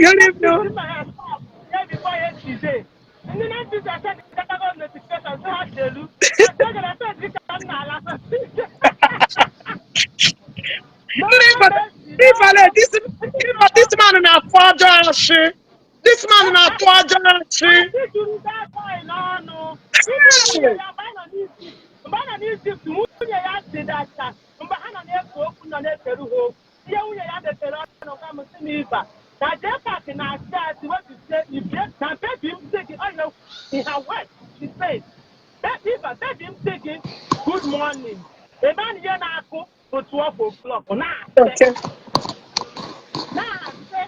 Good evening. Yeah, before yesterday. Ndị na-ntị asend katago notification sị ha chelu. Oge na send ka m na-ala. Ndị Ifale, this man na-atụ ajọ ashị. This man na-atụ ajọ ashị. Ndị juru that boy n'ọnụ. Nwunye ya mgbe a nọ n'Egypt, nwunye ya si dacha mgbe ha nọ na-eke okwu, nọ na-ekeru ha okwu, ihe nwunye ya mepere ọnụ ka m sị m ịba na JPAC na-asị asị, what you say, if na baby m sị gị, oh, in her words she said, "Baby, baby m sị gị good morning," ebe a na ihe na-akụ bụ 12 o'clock na-asị na-asị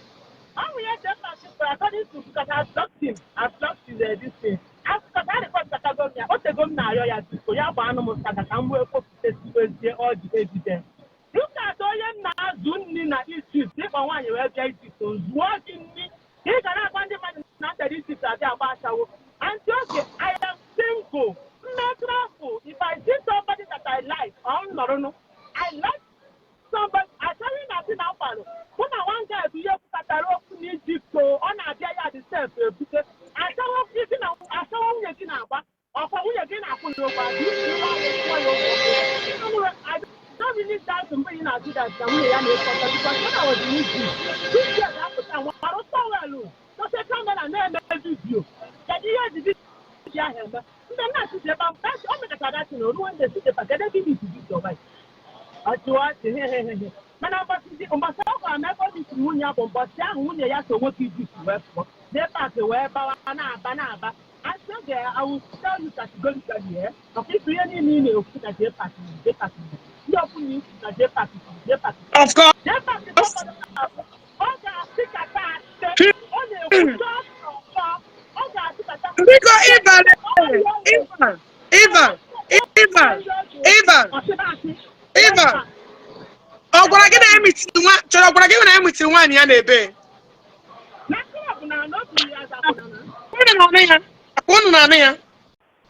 ọ bụ ihe JPAC kwuru, according to, because I blocked him, I blocked his this thing, because I record katago m ya, o tego m na-arịọ ya, biko ya gbaa anụ m saga ka m wee kwupụta all the evidence. Look at onye m na-azụ nri na Egypt, ịkpọ nwaanyị wee bịa Egypt, zụọ gị nri, ị ga na-agwa ndị mmadụ na ndere Egypt abịa agba ashawo. And oge I am single, mme travel, if I see somebody that I like, ọ m nọrụnụ, I like somebody, achọghị na asị na mkparụ mụ na one guy bụ ihe kwukọtara okwu n'Egypt o, ọ na-abịa ya dị sef ebute achawo gị na achawo nwunye gị na-agba ọkwa nwunye gị na-akwụ n'ụgwọ adị kwụọ ya ụgwọ. I don't really doubt mgbe ị na-ajụ that na nwunye ya na-ekwu ọtọ, because when I was in Egypt, this girl ga-apụta nwarụ towel, dote camera, na-eme video. Kedu ihe eji video ahụ eme? Ndị nna asị ebe ahụ o mekọtara datin ruo ndị si kedu ebe ị video ọbanyị ọchịwa ọchị hehehehe. Mana mbọchị mbọchị ọ gwara m ebe o misiri nwunye ya bụ mbọchị ahụ nwunye ya so nwoke Ijipt wee pụọ JPAC wee bawa na-aba na-aba. Asị oge, I will tell you categorically, eh, maka ịtụ ihe niile ị na-ekwu na JPAC, JPAC, ndị ọbụla ikwu na JPAC, JPAC, Of course. JPAC, ọ ga-asị kata asị ọ na-ekwu ọsọ, ọ ga-asị kata. Biko, Ivan, Ivan, Ivan, Ivan, Ivan, Ivan, ọ gwara gị na ya mitiri nwa chọrọ, ọ gwara gị na ya mitiri nwaanyị ya na-ebe? Na club na na o buru ya zapụna na. Unu na-anụ ya? Akwa unu na-anụ ya?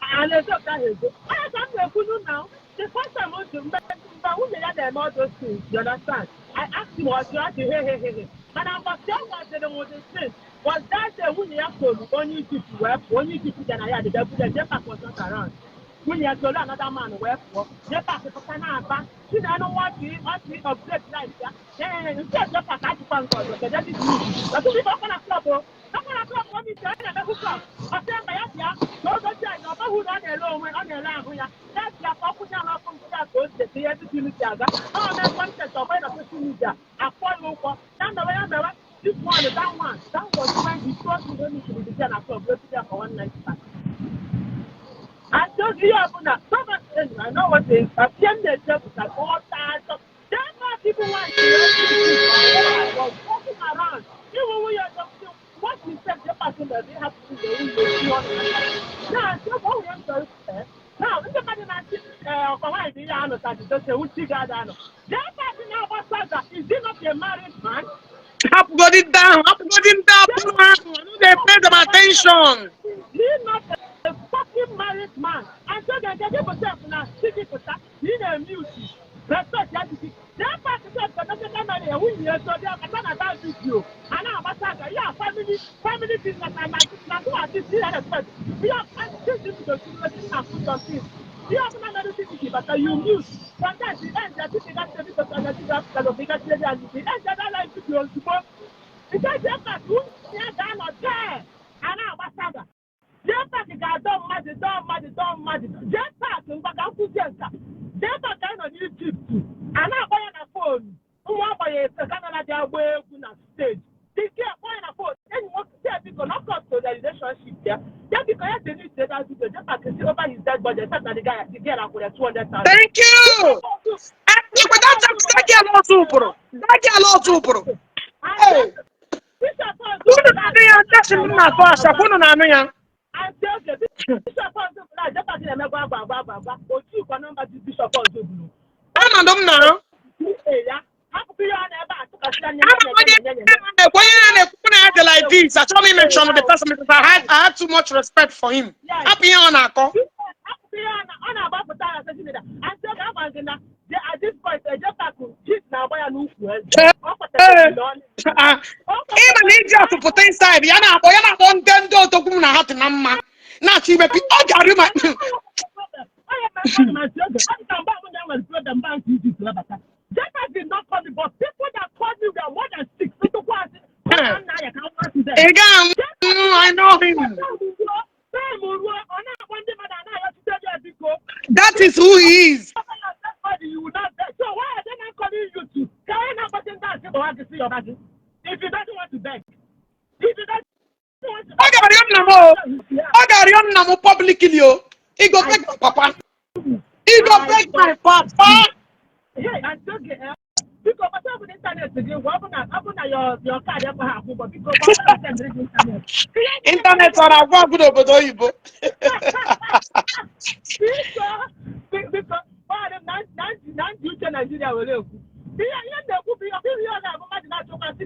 A na-ezo ka ahụ ezo onye ka m na-ekwunu na the first time o ji mgbe nwunye ya na-eme all those things, you understand, I asked him, ọchị ọchị he he he he. Mana mbọchị ọ gwaziri m the thing was that day nwunye ya soro onye Egypt wee pụọ, onye Egypt bịa na ya dịga buru. JPAC was not around. Nwunye ya soro another man wee pụọ. JPAC pụta na-aba si na anụ nwa ọchị ọchị upgrade life ya ya ya nke JPAC achịkwa nke ọzọ. Kedu ebe isi ọtụtụ ife ọkwa na club o ọkwa na club, onye isi onye na-emekwu club, ọsị mba ya bịa ka o gosi anyị na ọ baghị uru, ọ na-ere onwe, ọ na-ere ahụ ya, ya bịa ka ọ kwụnye n'ọkụ nke ya ka o si ete ihe ndị si aga ọ mee content ọgbọ na social media, akwọ ya ụgwọ, ya mewe ya mewe this one, that one. That was when he told me when he should be there na club go there for one night stand. Achọghị ihe ọbụla. Thomas, I know what they ihe m na-eche bụ ka ọ taa achọ JPAC bụ nwaanyị was walking around iwu nwunye ọzọ. What he said JPAC mere ịhapụ nwunye nwunye esi ọnụ na-achọ bụ nwunye m chọrọ ikwu. Now, ndị mmadụ na-achị ọkwa nwaanyị bụ ihe anụta jidoche wuchi ga-ada anọ. JPAC na-agba saga, is he not a married man? Hapụgodi ndị ahụ, hapụgodi ndị abụọ ahụ. I no dey pay them attention. Is he not a fucking married man? And so ga nke gị pụta na si gị pụta na ị na-eme uche respect ya jiji. JPAC sef ka mere ya nwunye ya so bịa kata na that video a na-agbasa aga ya family business na tụ artist ya respect ya since bido tiri na put on things ihe ọbụla mere titi bata, you mute. Sometimes the end ya titi gasị biko ka titi ga apụta ga gasị ebe anyị the end ya that live video ozugbo nke JPAC nwunye ya ga-anọ there a na-agbasa aga. JPAC ga-adọ mmadụ, dọọ mmadụ, dọọ mmadụ. JPAC ngwa ka nkwụzie nka JPAC anyị nọ n'Egypt a na-akpọ ya na phone, nwa agbanyeghị Canada dị agba egwu na stage dike akpọ ya na phone, enyi nwoke si ya biko na cut to the relationship ya, ya biko ya delete that video. JPAC si over his dead body, except na the guy, the girl akwụrụ ya 200,000. Thank you. Ekwe that girl ọzọ ụbụrụ. That girl ọzọ ụbụrụ. Hey. Unu na-anụ ya, ndị m na-atụ asha, unu na-anụ ya. Àǹtí oge Bishop Ozubulu a JPAC na-eme gwa gwa gwa gwa gwa otu ikwa nọmba dị Bishop Ozubulu. Ọnọdụ m na ya hapụkwa ihe ọ na-ebe a tụkasị anya. Ama m onye na-ekwu, onye na-ekwu na ya dị like this. Achọghị m imention the person because I had too much respect for him. Hapụ ihe ọ na-akọ. Hapụkwa ihe ọ na-agbapụta na social media. Àǹtí oge agwa gị na at this point JPAC hit na-agba ya n'ukwu eze ọ. Ee. Ah, ịma na iji atụpụta inside ya na-akpọ, ya na-akpọ ndị odogwu m na ha dị na mma na-achọ imepe ọ ga-arị ma. Onye mere mmadụ oge ọ dị ka mgbe ahụ na-enwere problem bank Egypt webata. JPAC did not call me, but people that called me were more than six. Ntụkwasị nna ya ka nwa to them. Ị ga-anwụ. I know him. Time ruo, ọ na-akpọ ndị mmadụ, a na-ayọchite ya, biko. That is who he is. You will not beg. So why are they not calling you to? Ka onye na-akpọchi ndị asị gbawa gị si yọba gị. If you don't want to beg. If you don't want to Ọ ga-arịọ nna m o. Ọ ga-arịọ nna m publicly o. He go beg my papa, he go beg my papa. Hey, and okay, eh? Biko, gbata ọ bụ n'internet gị, gwa ọ bụ na your card ekweghị akwụ ụgwọ, biko, gwa ọ bụ na sendịrị gị internet. Internet ọ na-agwụ agwụ n'obodo oyibo? Biko, gbaghara m na nji uche Naijiria were ekwu. Ihe m na-ekwu bụ ihe ihe ọ ga-abụ mmadụ na-achọkwa sị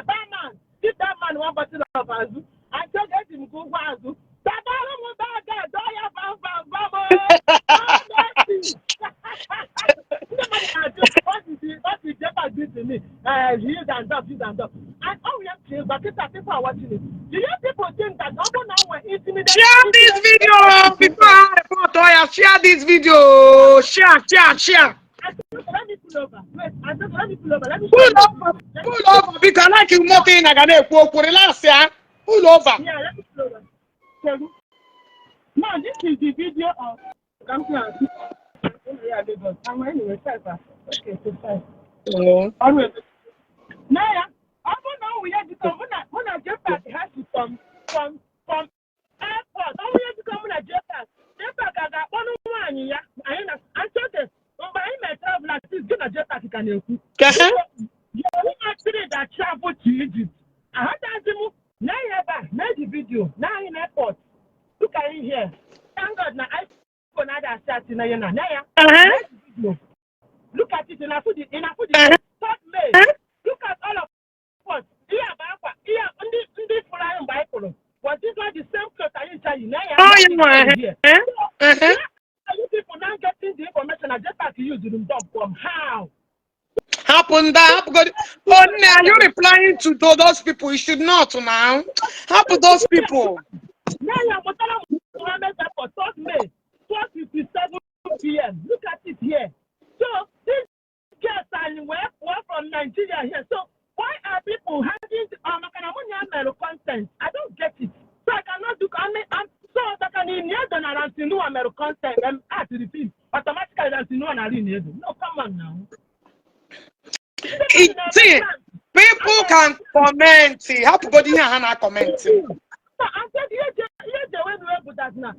barman, give that man one bottle of azụ. Achọ ga-eji m gị ụgwọ azụ. Tabara m bag a, dọọ ya vam vam vam o. Oh, mercy. Ndị mmadụ na-ajụ, what is JPAC do to me? His and dog, his and dog. And oh, yeah, but people are watching it. Do you people think that ọ bụrụ na m nwere intimidate? Share this video before I report ya. Share this video, share, share, share. Let me pull over. Wait, I just let me pull over. Let me Pull over, pull over, biko. I like moto ị na-aga na-ekwu okwu. Relax ya, pull over. Yeah, let me pull over. So, now this is the video of Kamsi and yeah, Lagos. I'm anyway, five. Okay, so five. Ọrụ ebe. Na ya, ọ bụrụ na ọ wụ ya jikọ mụ na JPAC ha si from airport. Ọ wụ ya jikọ mụ na JPAC. JPAC a ga-akpọnụ nwaanyị ya. Anyị na Anchote, mgbe anyị mere travel at least, gị na JPAC ka na-ekwu. Your woman three that travel to Egypt. Ahụtazi m na ihe ebe a na the video na anyị na airport. Look at him here. Thank God na iPhone adị asị asị na ya na ya. Video. Look at it in Afu the 3rd May. Look at all of us. Ihe a bụ akwa ihe a- ndị fụrụ anyị mgbe anyị pụrụ. Was this not the same cloth anyị ncha yi na ya? Oh, ya nwa. Here. Are you people now getting the information that JPAC used in dog from how? Hapụ ndị a, hapụgodi. Oh, nne, are you replying to those people? You should not now. Hapụ those people. Now you are Murtala Muhammed Airport, 3rd May, 12:57 p.m. Look at it here. So these girls are were from Nigeria here. So why are people having mere content? I don't get it. So I cannot do, I mean, I'm so that can in na Rantinua mere content and add to the film. Automatically Rantinua na Rinyedo. No, come on now. See, people can comment. Hapụgodi ihe a ha na-comment. So I said, ihe je wey bụ that na.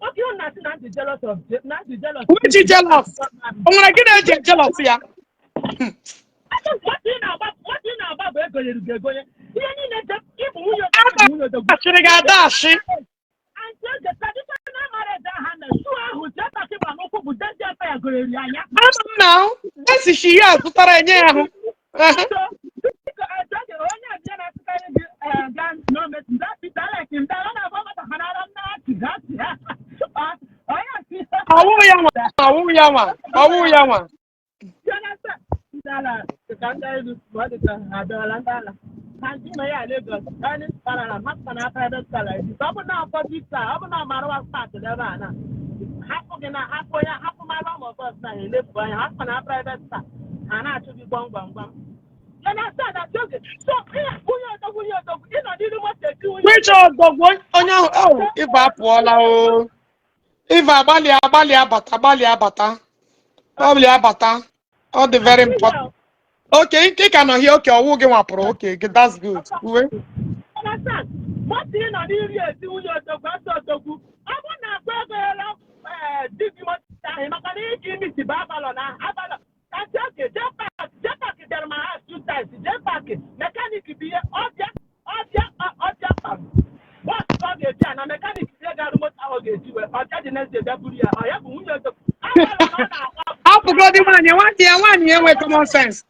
Okay, you na na ndị jealous of na ndị jealous. Which is jealous? O nwere gị na-eji jealous ya? Nwata ị na-agba bụ egonyere gị egonye. Ihe niile je ịbụ nwunye nwunye odogwu. Achịrị gị ada ashị. Aunty Oge, traditional marriage ahụ na shoe ahụ JPAC gba n'ụkwụ bụ Dezi Empire gonyere anya. Ama m na desi shi ya zụtara enye ya hụ. So, biko, Aunty Oge, onye abịa na-asịkarị gị gaa n'ometu, that Peter like him, that ọ na-abụ ọgbata ha n'ara nna-achị, achị, onye asị. Ọwụ ya nwa, ọwụ ya nwa, ọwụ ya nwa. You understand? Ndị ala ka ndị elu ma ọ dị ka ha abịala ndị ala. Ha ndị nọ ya Lagos, onye parala hapụ na private car like this. Ọ bụ na public car, ọ bụ na Marwa park ebe a na. Hapụ gị na hapụ ya, hapụ Marwa ma bus na elefu anya, hapụ na private car. Ha na-achụ gị gwam gwam gwam. You understand that oge? So, ihe nwunye odogwu, nwunye odogwu, ị nọ n'iru moto eti nwunye. Which ọdọgwu onye ahụ? Oh, Iva apụọla o. Iva, agbalị, agbalị abata, agbalị abata. Agbalị abata. Ọ dị very important. Okay, ị ka nọ here. Okay, ọwụ gị nwapụrụ. Okay, that's good. Uwe. Understand? Moto ị nọ n'iru eti nwunye odogwu, asị odogwu. Ọ bụ na akpa ego ela di gị moto ahụ maka na iji miti bụ abalọ na abalọ. Kasị oke, JPAC, JPAC bịara ma ha two times. JPAC, mechanic bụ ihe ọbịa, ọbịa, ọbịa kpam. Bọs ka ọ ga-eji a na mechanic ihe ga-arụ moto ahụ ga-eji wee ọbịa dị next day bịa buru ya. Ọ ya bụ nwunye odogwu. Abalọ na ọ na-agba. Hapụgodi nwaanyị, nwaanyị ya, nwaanyị enwe common sense.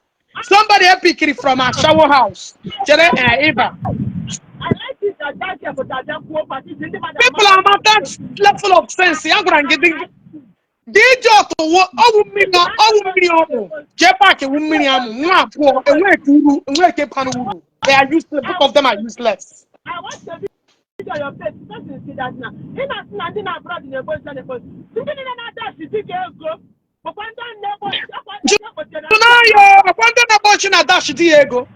Somebody epikiri from Ashawo house. Chere Iva. I like it that that girl pụtara bịa kwuo party ndị mmadụ. People are not that level of sense. Ya gwara m gị, The idiot wụ ọwụ mmiri, ọwụ mmiri ọmụ. JPAC wụ mmiri amụ nwa abụọ enweghị ka uru, enweghị ka bara uru. They are useless. Both of them are useless. I watched the video on your page. Person see that now. Ị na-asị na ndị na abroad na-egbo nche na-egbo ndị niile na-adachi di gị ego bụkwa ndị na-egbo ọkwa ndị ekpotere na Tụnayo ọkwa ndị na-agba ọchị na dash di ya ego.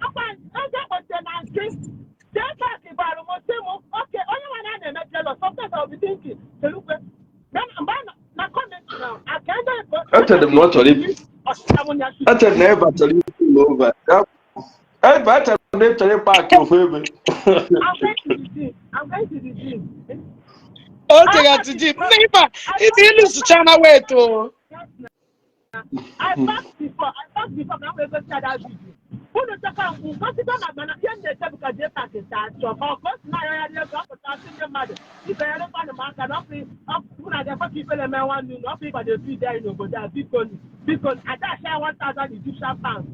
Ọkwa ndị ekpotere na nke JPAC gwara m sị m oke onye nwe na na-eme jealous. Sometimes I will be thinking, Selukwe mgbe a na comment now aka ndị Echere m na ọ chọrọ echere m na ebe a chọrọ ikwu ụlọ over. Ebe echere m na ị chọrọ ịpaakị ofu ebe. I'm going to the gym. I'm going to the gym. Oge ga to gym. Nne, ife ife ilusucha na wait o. I packed before. I packed before. Ka m wee gosi ya that video. Unu chọka ngosita na mana ihe m na-eche bụ ka JPAC ta achọ ka ọ ka o si na-ayọgharị ego, ọ pụta sị ndị mmadụ ibe ya rịkwanụ m aka na ọkụ ọkụ na ga-ekwe ka ifele mee nwanne unu ọkụ ịgbado feed anyị n'obodo a. Biko nu, biko nu, adachi 1000 Egyptian pounds.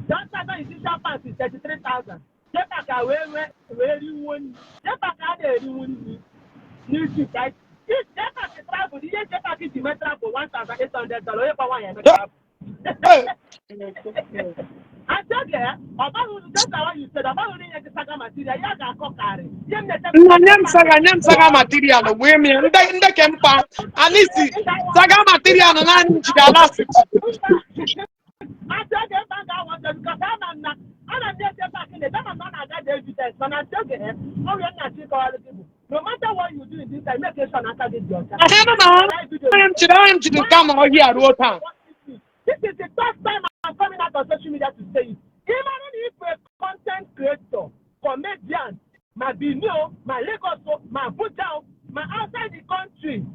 1000 Egyptian pounds is 33,000. JPAC a wee rinwuo nri. JPAC a na-erinwu nri n'Egypt. JPAC travel, ihe JPAC ji mee travel, $1800. Onye kwa nwaanyị eme travel. Ajoge, ọ baghị uru, just like what you said, ọ baghị uru inye gị saga material, ya ga-akọ karị. Ihe m na-eche. Nna, nye m saga, nye m saga material wee m ya ndị ndị ke mkpa alisi saga material naanị njide alasị. Ajoge, ebe a ga-awa ọjọọ because ama m na ana m na-eche paakị na ama m na ọ na-aga the evidence, mana ajoge, ọrịa nna chi kọwara gị bụ no matter what you do in this time, make sure na aka gị dị ọcha. Ahịa na onye m jiri nke ama ọhịa ruo taa. This is the first time I'm coming out on social media to say it. Even if you're a content creator, comedian, ma Benin o, ma Lagos o, ma Abuja o, ma outside the country,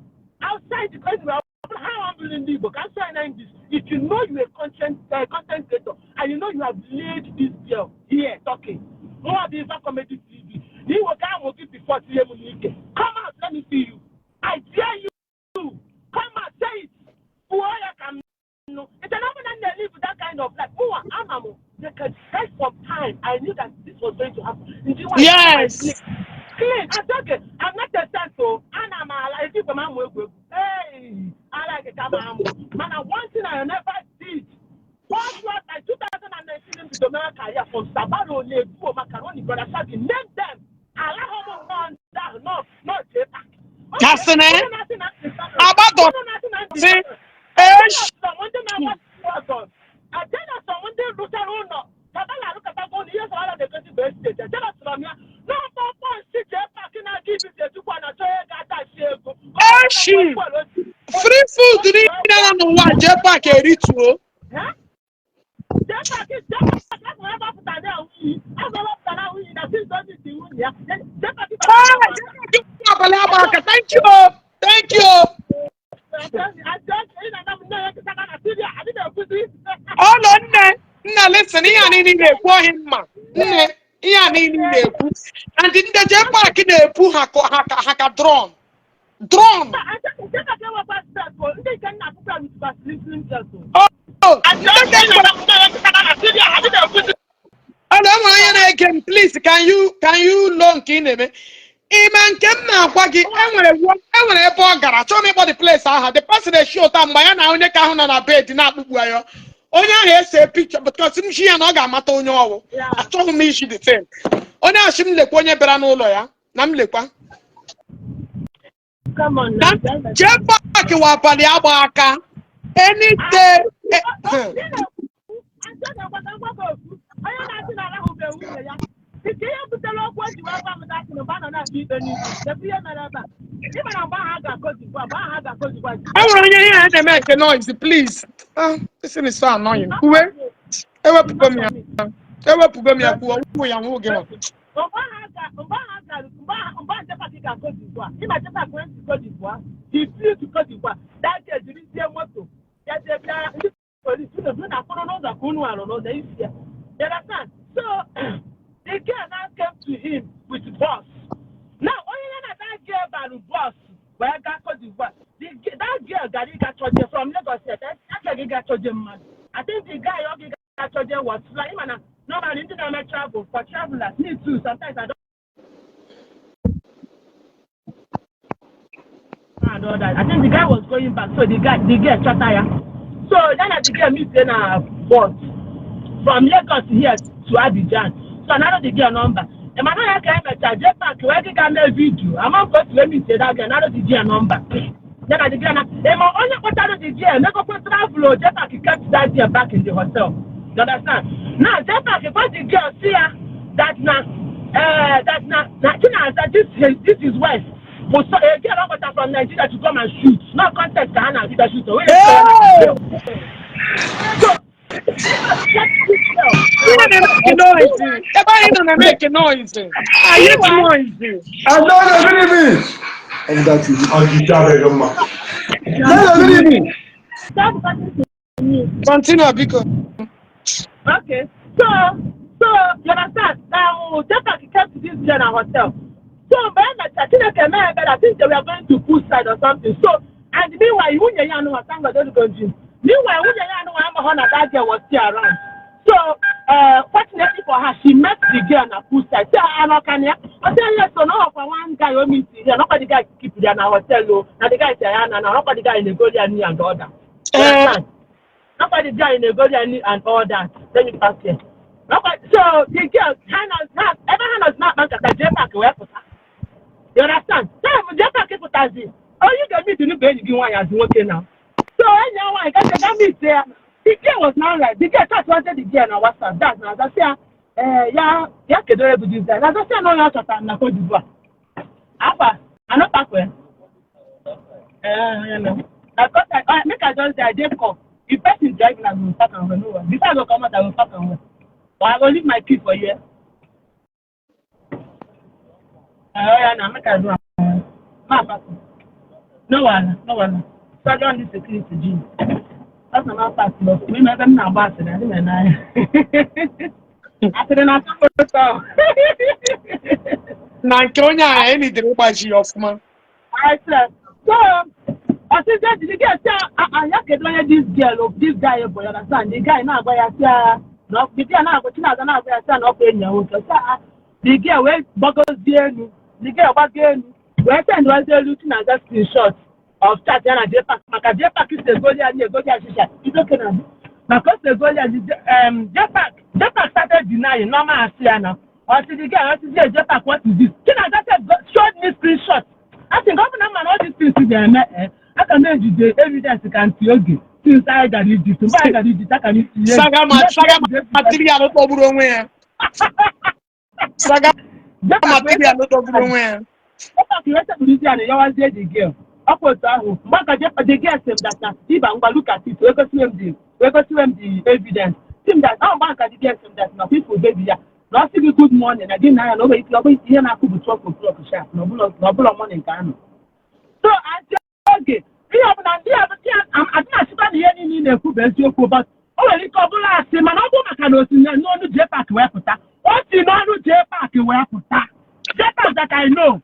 outside the country, how I'm ndị Igbo, ka m sụọ ya na English. If you know you're a content creator and you know you have laid this girl here talking, nwa bụ Iva Comedy TV, na iwe ka amụ gị before tinye m n'ike. Come out, let me see you. I dare you. Come out, say it. Kwuo ya ka m nụ. It's an na live that kind of life. Mụnwa, ama m, right from time, I knew that this was going to happen. Nji nwa clean. Ajoke, I'm not a saint o. Ana m ala ejikwa m amụ egwu egwu. Hey, I like ka m amụ. Mana one thing I never did. One was like 2019 m bido mewe career from Sabaro, Lebuo, Macaroni, Brother Shaggy, name them. Alahụ m nnọọ ndị ahụ, nọ JPAC. Kasị na agbadọ sị eshi. Ndị na-agba ajenasọm, ndị rụchara ụlọ kabala arụkọtago ụlọ, ihe sọrọ na-egosi bụ estate ejenasọrọ m ya n'ọkpọkpọ nsị JPAC na-aga ibibi echukwu na chọọ ego atachi ego. Eshi free food niile nọ n'ụwa, JPAC erituo. JPAC, JPAC azụ ebe ọpụta na nwunye, azụ ebe ọpụta na nwunye na since onye isi nwunye ya JPAC. Ah, JPAC abalị agba aka. Thank you, thank you. Ị na-ana m nne ya nkịta na Syria adị na-ekwuzi. Ọlọ nne, nna, listen, ihe a niile ị na-ekwu ọhị mma nne, ihe a niile ị na-ekwu and ndị JPAC na-epu ha ka drone drone. JPAC enwekwa stress o, ndị nke nna akwụkwọ with slim girls o. Oh, ndị nke ọlọ enwere onye na-ege m. Please, can you know nke ị na-eme ime nke m na-agwa gị? Enwere ebe ọ gara, chọọ m ịkpọ the place aha. The person eshi ụta mgbe ya na onye ka ahụ nọ na bed na-akpụkpu ya, onye ahụ ese picture because m shi ya na ọ ga-amata onye ọwụ. Achọghị m ishi the same onye achị m lekwa onye bịara n'ụlọ ya na m lekwa. Come on na now. JPAC wa abalị agba aka any day. Onye na-asị na arahụbeghị nwunye ya nke ihe butere okwu o ji wee gwa m dasị mgbe a nọ na-akpa ikpe n'isi lekwa ihe mere ebe a, ị mara mgbe ahụ a ga-akọzikwa, mgbe ahụ a ga-akọzikwa. Enwere onye ihe a na-eme nke noise, please. Ah, this thing is so annoying. Kwuwe, ewepụgo m ya, ewepụgo m ya. Kwuo ọgwụ ya nwa oge nwa. Mgbe ahụ a ga mgbe ahụ a ga mgbe ahụ mgbe ahụ JPAC ga-akọzikwa, ịma JPAC went to Cote d'Ivoire. He flew to Cote d'Ivoire that day, jirizie moto ya jee bịa ndị polisi unu unu na-akwụrụ n'ụzọ ka unu arụ n'ụzọ isi ya. You understand? So the girl now came to him with bus. Now onye ya na that girl bara bus wee gaa Cote d'Ivoire. That girl gara ịga chọje from Lagos here. That girl ịga chọje mmadụ. I think the guy ọ ga chọje was flying, mana normally ndị na-eme travel for travelers, me too, sometimes I don't and all that. I think the guy was going back, so the guy, the girl chọta ya. So ya na the girl meet na bus from Lagos here to Abidjan. So another the girl number. Emmanuel ya ka emecha JPAC wee gị ga mee video. Ama nke otu wee meet that girl, another the girl number. Ya na the girl na ema onye kpọtara the girl megokwe travel o. JPAC kept that girl back in the hotel. You understand? Now JPAC gwa the girl see ya that na that na Chinaza, this is wife bụ so a girl ọ kpọtara from Nigeria to come and shoot. No context ka ha na-abịa shoot. O wee Hey! so get this girl. Ebe na-emeke noise. Ebe anyị nọ na-emeke noise. Anyị dị noise. Ada, good evening. And that is Ọjịcha adịghị mma. Ada, good evening. Stop talking to me. Continue, biko. Okay. So you understand? JPAC kept this girl in a hotel. So mgbe e mechara, Chineke mee ebere, I think they were going to poolside or something. So, and meanwhile, nwunye ya anụnwa, thank God, Holy Ghost. Meanwhile, nwunye ya anụnwa amaghọ na that girl was still around. So, fortunately for her, she met the girl na poolside. Say, anọkana ya. Ọ sị, yes, so na ọkwa one guy o meet here. Nọkwa the guy keep ya na hotel o. Na the guy say ya na nọkwa the guy na-egoli ya nri and all that. You Ee. understand? Nobody guy in the and all that. Let me pass here. Nobody, so the girl, Hannah, ebe Hannah's not nkata JPAC wee pụta. You understand? Time JPAC pụtazi, onye ga-meet n'ụbụ enyi gị nwaanyị azụ nwoke na. So enyi ya nwaanyị gaje ga meet ya. The girl was now like, the girl chat wanted the girl na WhatsApp. That's na azasị ya, eh, ya kedu onye bụ this guy. Na azasị ya na onye ọ chọtara na Cote d'Ivoire. Akwa, anọtakwe. Eh, you know. Na because make I just say I dey call. If person driving, I go park and well. No worry. Before I go come out, I go park and well. Or I go leave my key for here. Oh yeah, now make I do am. Ma park. No wahala, no wahala. So I don this security G. That's na my park but me ebe m na-agba asịrị adị m n'anya. Asịrị na-atọ m ụtọ. Na nke onye a anyị nidere ịgbaji ya ọfụma. I said, so, ọsịsị ejiri gị esi ya kedu onye this girl o, this guy bụ, you understand? The guy na-agwa ya sị ya na the girl na-agwa Chinaza na-agwa ya sị ya na ọ bụ enyi ya nwoke. Sị ya the girl wee gbagozie elu, the girl gbago elu wee send wazie elu Chinaza screenshot of chat ya na JPAC maka JPAC si egoli ya na egoli achịcha idoke na maka o si egoli ya. JPAC started denying normal asị ya na ọsị the girl ọsị JPAC, "What is this?" Chinaza said, showed me screenshot. A sị nke ọ bụ na mma na all these things ga-eme, aka m ejide evidence ka ntị oge since anyị gara Egypt, mgbe anyị gara Egypt aka m itinye. Saga ma saga material tọgburu onwe ya. Saga material tọgburu onwe ya. JPAC wee sekpuru isi ya na yọwazie the girl ọkwa otu ahụ mgbe aka the girl sị m that na ịba ngwa, look at it, wee gosiwe m the evidence sị m that ọ mgbe aka the girl sị m that na people baby ya na ọ sị gị good morning na gị na ya na o nwere ike ọ bụghị ihe na-akụ bụ 12 o'clock sharp na ọbụla morning ka anọ. So ati oge ihe ọbụla ndị adị na-achịkwa na ihe niile ị na-ekwu bụ eziokwu, but o nwere ike ọ bụla asị, mana ọ bụ maka na o si n'ọnụ JPAC wee pụta, o si n'ọnụ JPAC wee pụta, JPAC that I know.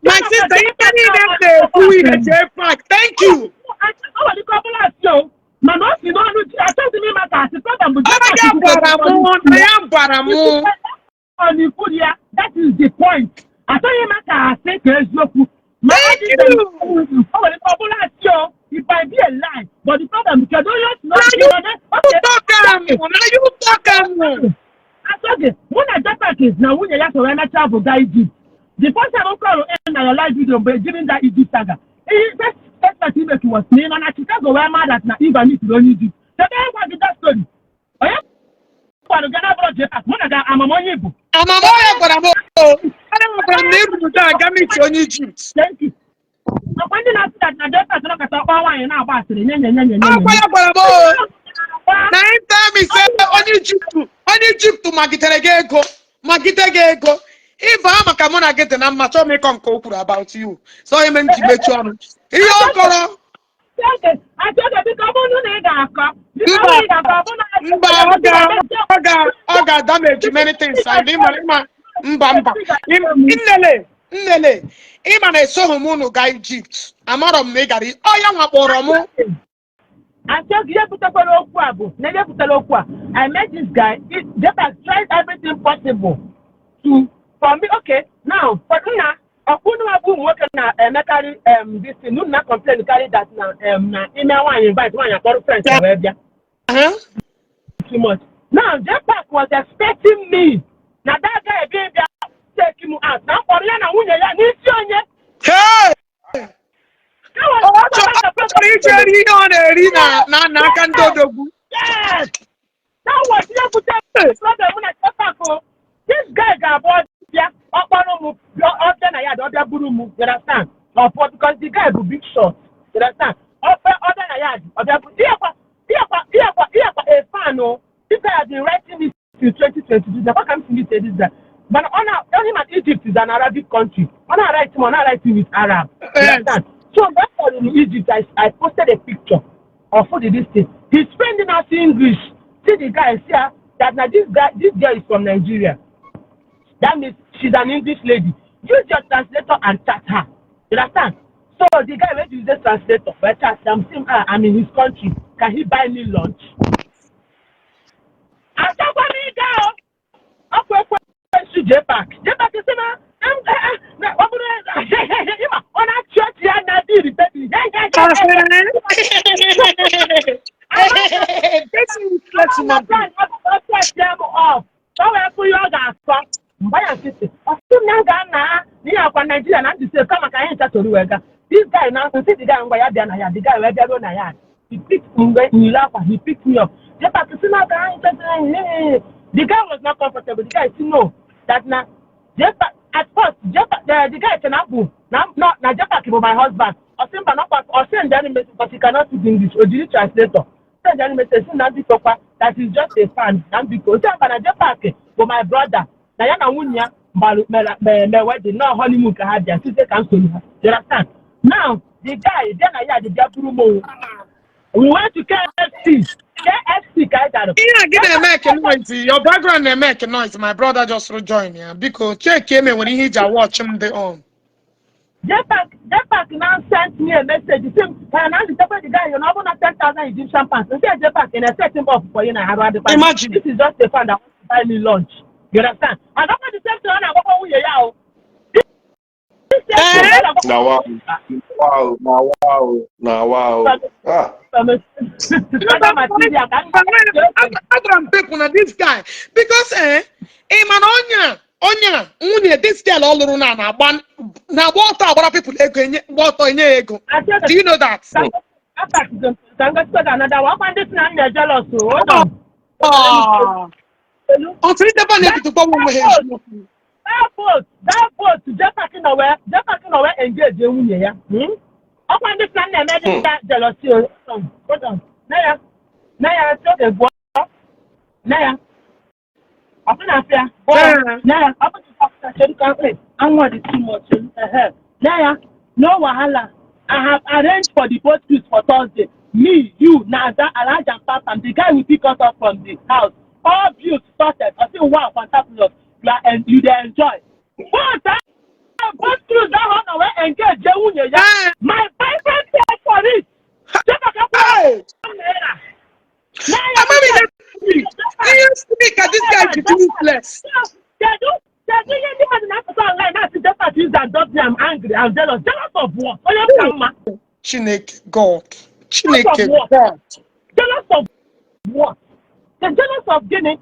My sister, ife niile m na-ekwu ihe JPAC. Thank you. O nwere ike ọ bụla asị o, mana o si n'ọnụ achọghịzi m ịma ka asị problem bụ. Ọ ya gwara mụ na ya gwara mụ. Ọ na-ekwu ya, that is the point. Achọghị ịma ka asị ka eziokwu. Ma Thank ọ dị you. O nwere ike ọ bụla asị o, it might be a lie, but the problem, kedu onye o si Na n'ọnụ you Okay. talk am. Na you talk am. Asọgị mụ na JPAC na nwunye ya soro emechaa bụ gaa Egypt. The first time m kọrọ in na your live video mgbe during that Egypt saga, ihe first statement he make was na ị nọ na Chicago wee maa that na Ivan meetiri onye Egypt. Kedu onye gwa gị that story? Onye gwara gị na bụrụ JPAC mụ na ga amam onye bụ? Amama ya gwara m o. Ana m gwara m na eburu taa aga meet onye Egypt. Thank you. Ọkwa ndị na-asị that na JPAC nọkọta ọkpa nwaanyị na-agba asịrị nye nye nye nye nye. Akwa ya gwara m o. Na him tell me say onye Egypt magidere gị ego, magide gị ego. Ịba maka mụ na gị dị na mma, chọọ m ịkọ nke o kwuru about you. So ime m ji mechie ọnụ. Ihe ọ kọrọ. Achọghị, biko, ọ bụrụ na ị ga-akọ, biko, ọ Mba, bụrụ na ị ga-akọ, ọ bụrụ na mba, ọ ga damage many things and ịma mba nnele nnele ịma na esoghị m unu gaa Egypt, amarọ m na ị gara. Ọ ya nwa kpọrọ mụ. Achọghị ihe butekwara okwu a bụ na ihe butere okwu a, I met this guy. They have tried everything possible to for me. Okay, now for nna Ọkwụnụ abụ ụmụ nwoke na-emekarị this thing, unu na complain karị that na ime nwaanyị invite, nwaanyị akpọrọ friends ya wee bịa. Too much. Now, J-Pack was expecting me. Na that guy bịa bịa take him out. Na mkpọrọ ya na nwunye ya n'isi onye. Hey! That was Ọ chọrọ ije eri ihe ọ na-eri na n'aka ndị odogwu. Yes! That was ihe butere problem mụ na J-Pack o. This guy ga-abụ ọbịa, ọkpọrọ m ọbịa na ya dị ọbịa buru m, you understand? Ọpụọ because the guy bụ big shot, you understand? Ọbịa ọbịa na ya dị ọbịa buru ihekwa ihekwa ihekwa ihekwa a fan o. This guy has been writing this since 2022. Nekwa ka m si meet this guy. Mana ọ na onye ma Egypt is an Arabic country. Ọ na-write m, ọ na-write with Arab. You understand? So mgbe m kpọrọ in Egypt, I posted a picture of the this thing. His friend now see English. See the guy, see her, that now this guy, this girl is from Nigeria. That means she's an English lady. Use your translator and chat her. You understand? So the guy went to use the translator for chat. I'm saying, "Ah, I'm in his country. Can he buy me lunch?" Achọkwa m ịga o. Ọkwa ekwensu J-Pack. J-Pack sị na na ọ bụrụ ịma ọ na-achị ọchị ya na dị irritating. This useless human being. Ka o wee fụ ihe ọ ga-akọ mgbe ya nkịtị, ọ sị m na m ga-ana n'ihe akwa Naijiria na ndị sef kama ka anyị ncha soro wee gaa. This guy na nsị the guy ngwa ya bịa na ya, the guy wee bịaruo na ya, he picked mgbe nyiri akwa, he picked me up. J-Pack sị na ka anyị ncha. The guy was not comfortable. The guy say no, that na J-Pack at first J-Pack, the guy sị na bụ na no, na J-Pack bụ my husband. Ọ sị mba nọkwa, ọ send any message but he cannot speak English. O jiri translator send any message sị na biko kwa, that is just a fan, na biko o sị mba na J-Pack bụ my brother, na ya na nwunye ya gbalụ mere mere wedding na honeymoon ka ha bịa site ka m soro ha. You understand? Now the guy bịa na ya dị bịa buru m o. We went to KFC, KFC ka anyị gara. Ihe a gị na-eme noise, your background na-eme noise. My brother just join ya. Biko check eme nwere ihe iji watch m dị on. JPAC, JPAC now sent me a message. Say, can I the guy, you know, na 10,000 Egyptian pounds. Say, JPAC, and I set him up for you. Imagine. This is just a fan that wants to buy me lunch. You understand? And that's the same thing. I want to This same thing. Eh? Na wow. Wow. Na wow. Na wow. Ah. Agwara m people na this guy because ị ma na onye a nwunye this girl ọ lụrụ na na-agba ọtọ agbara people ego enye gba ọtọ enye ya ego. Do you know that? Another one. This man is jealous. Hold on. Ah. Otu idebe na-ebido gbanwe onwe ha eziokwu. That boat, JPAC nọ wee JPAC nọ wee engage nwunye ya. Ọkwa ndị sị na na-eme dị ka jealousy o. Hold on. Na ya. Na ya sị oge gụọ. Na ya. Ọkụ na-afịa. Eh. Na ya. Ọ bụ na cheru ka anwụ dị too much. Ehe. Na ya. No wahala. I have arranged for the boat cruise for Thursday. Me, you, Naza, Alhaji and Papa, the guy will pick us up from the house. All bills sorted. I say, "Wow, fantastic. You are and you dey enjoy." But boat cruise that one wey engage nwunye ya. Eh. My boyfriend paid for it. Hey! Naira. Naira. Amami ihe siri ka this guy ji dị useless. Kedu ihe ndị mmadụ na-apụta online na-asị JPAC is and me, I'm angry, I'm jealous. Jealous of what? Onye ka mma. Chineke God. Chineke Of what? God. Jealous of what? The jealous of gịnị?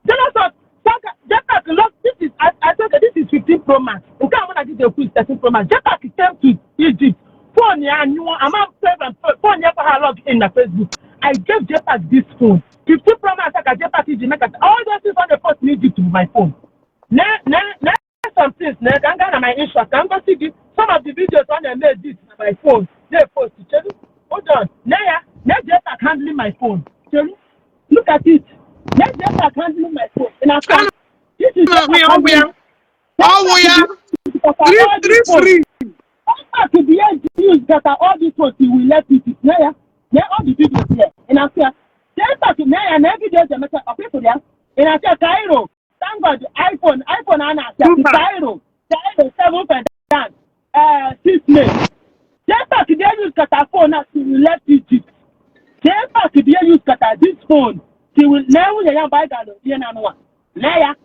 Jealous of JPAC love this is I said that this is 15 Pro Max. Nke a mụ na gị ga-ekwu is 13 Pro Max. JPAC came to Egypt. Phone ya anyụọ, ama m phone ya kwa ha log in na Facebook. I gave JPAC this phone. 15 Pro Max ka JPAC ji make all those things on the post in Egypt with my phone. Ne ne ne some things ne ka m gaa na my Inshot ka m gosi gị some of the videos ọ na-eme edit na my phone na-post. Cheru, hold on. Ne ya, ne JPAC handling my phone. Cheru, look at it. Ne JPAC handling my phone. Ị na-afụ? This is Ọ wụ ya. Ọ wụ ya. Three three three. JPAC bụ ihe use gata all these phones he will let it. Ne ya, ne all the videos here. Ị na-afụ ya? JPAC ne ya na videos emecha ọpịpụrụ ya. Ị na-afụ ya Cairo. Thank God, iPhone, iPhone a na-asị Mba. Cairo, Cairo 7 Fedan, 6 May. JPAC dey use kata phone as he will left Egypt. JPAC dey use kata this phone. He will na nwunye ya mgbe anyị gara ihe na anụwa. Lee ya.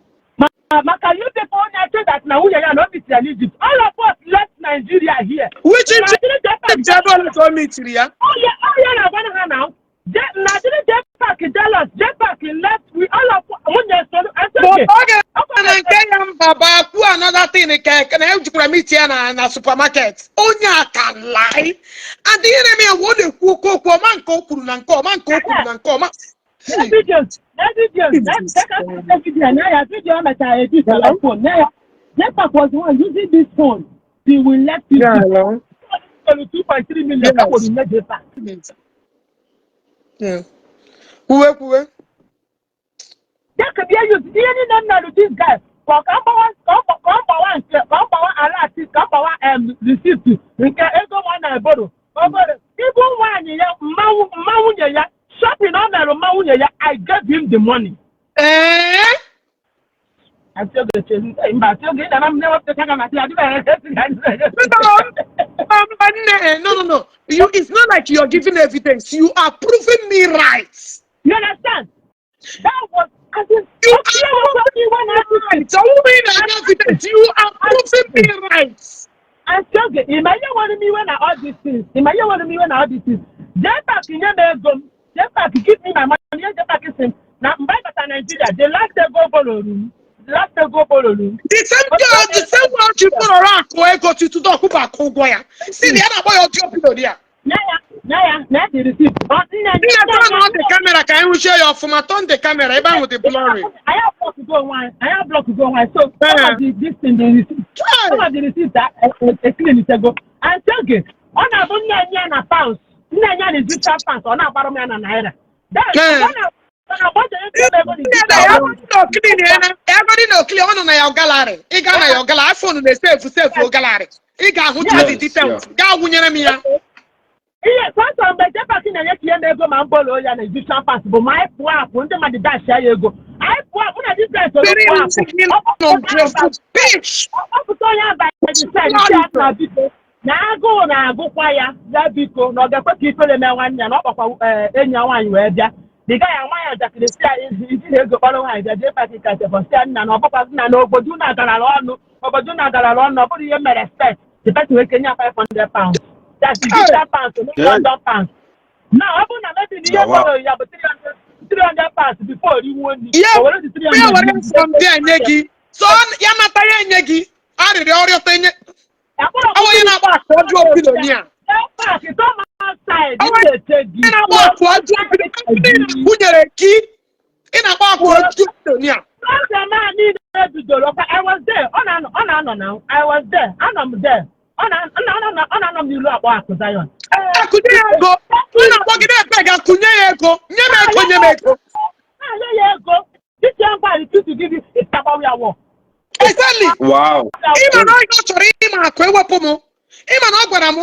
Maka you people na-eche that na nwunye ya na o meetiri ya n'Egypt. All of us left Nigeria here. Which Nigeria Egypt? Ebe ole ka o meetiri ya? Oh yeah, na-agwa ha na Nigeria JPAC jealous. JPAC left, we all of nwunye soro. But ọ ga na nke ya mba ba kwuo another thing ka na ejikwara meet ya na supermarket. Onye a ka lie, and ihe na-eme ya, ọ na-ekwu oke okwu ọma, nke o kwuru na nke ọma, nke o kwuru na nke ọma. Videos, videos, video na ya, video mechara edit na my phone na ya. JPAC was the one using this phone till we left it. Yeah, hello. 2.3 million ka kwuru nne JPAC. Yeah. Kwuwe, kwuwe. Jeka bịa use ihe niile m merụ this guy ka ọ gbawa, ka ọ gbawa nke ka ọ gbawa alert, ka ọ gbawa receipt nke ego nwa na-eboro obere ibu nwaanyị ya, mma nwunye ya, shopping ọ merụ mma nwunye ya. I gave him the money. Ee. Ati oge che mba, ati oge na m na-ewepụta ka masị adịba. Mba nne, no, you, it's not like you're giving evidence. You are proving me right. You understand? That was as in You okay, are okay, proving me right. Ọ bụghị na evidence, you are proving me right. Ati oge, ịma ihe nwere m iwe na all these things? Ịma ihe nwere m iwe na all these things? JPAC nye m ego m. JPAC give me my money. Ihe JPAC sị m na mgbe anyị bata Nigeria, the last ego borrowru m, the last ego borrowru m. The same girl, the same one ji kpọrọ akụ ego tutu ọkwụba akụ ụgwọ ya si na ya na-akpọ ya ọjọọ billionaire. Nye ya, nye ya na the receipt. Ọ nne. Nna, turn on the camera ka anyị hụchie ya ọfụma. Turn the camera, ebe ahụ dị blurry. Anyị ablọkụgo onwe anyị, anyị ablọkụgo onwe anyị. So some of the this thing, the receipt, some of the receipt ecleanitego. And oge ọ na-abụ nne enye ya na pounds, nne enye ya na Egyptian pounds, ọ na-agbara m ya na naira. Then ọ na-agbaje ego m, ego na Ya Egyptian bụrụ na ego na okili, ọ nọ na ya gallery. Ị gaa na ya gallery, iPhone na-esave, save gallery, ị ga-ahụcha the details. Gaa wụnyere m ya. Ihe sọsọ mgbe JPAC na-enye ka ihe m ego ma m bolo ya na Egyptian pounds bụ ma anyị pụọ apụ, ndị mmadụ dashia ya ego, anyị pụọ apụ na difference olu Very pụọ apụ. Bitch. Ọpụta onye abalị side ya na biko, na agụụ na-agụkwa ya, ya biko, na ọ ga-ekwe ka ifere mee nwanne ya, na ọ kpọkwa enyi ya nwaanyị wee bịa. The guy ya nwaanyị njakịrị si ya iji na ego kpọrọ nwaanyị bịa. JPAC ka chefọ si ya nna na ọbụkwa nna na obodo unu agarara ọnụ, obodo unu agarara ọnụ, ọ bụrụ ihe mere respect the person wee kenye ya £500. That's Egyptian pounds, no London pounds. Na ọ bụrụ na maybe na ihe kpọrọ ya bụ 300 £300 before oriwuo nri, Ya o were the 300 ya were from there nye gị, so ya nata ya enye gị arịrịọ ọrịọta enye. Ọ onye na-agba akụ ọjọọ billionaire. JPAC, come outside. Ọ Ị na-eche gị. Ị na-agba akụ ọjọọ billionaire kwunyere gị, ị na-agba akụ ọjọọ billionaire. Program a niile bidoro ọkwa, I was there. Ọ na-anọ na I was there, anọ m there. Ọ na-anọ m n'ilu akpọ akụ Zion. Akụnye ya ego, ọ na-akpọ gị na-ekpe ga kụnye ya ego, nye m ego, nye m ego. Na-enye ya ego titi ya ngwa to give you ịtagbawa ya wọ. Exactly. Ịma na ọ chọrọ ịma akụ ewepụ m, ịma na ọ gwara m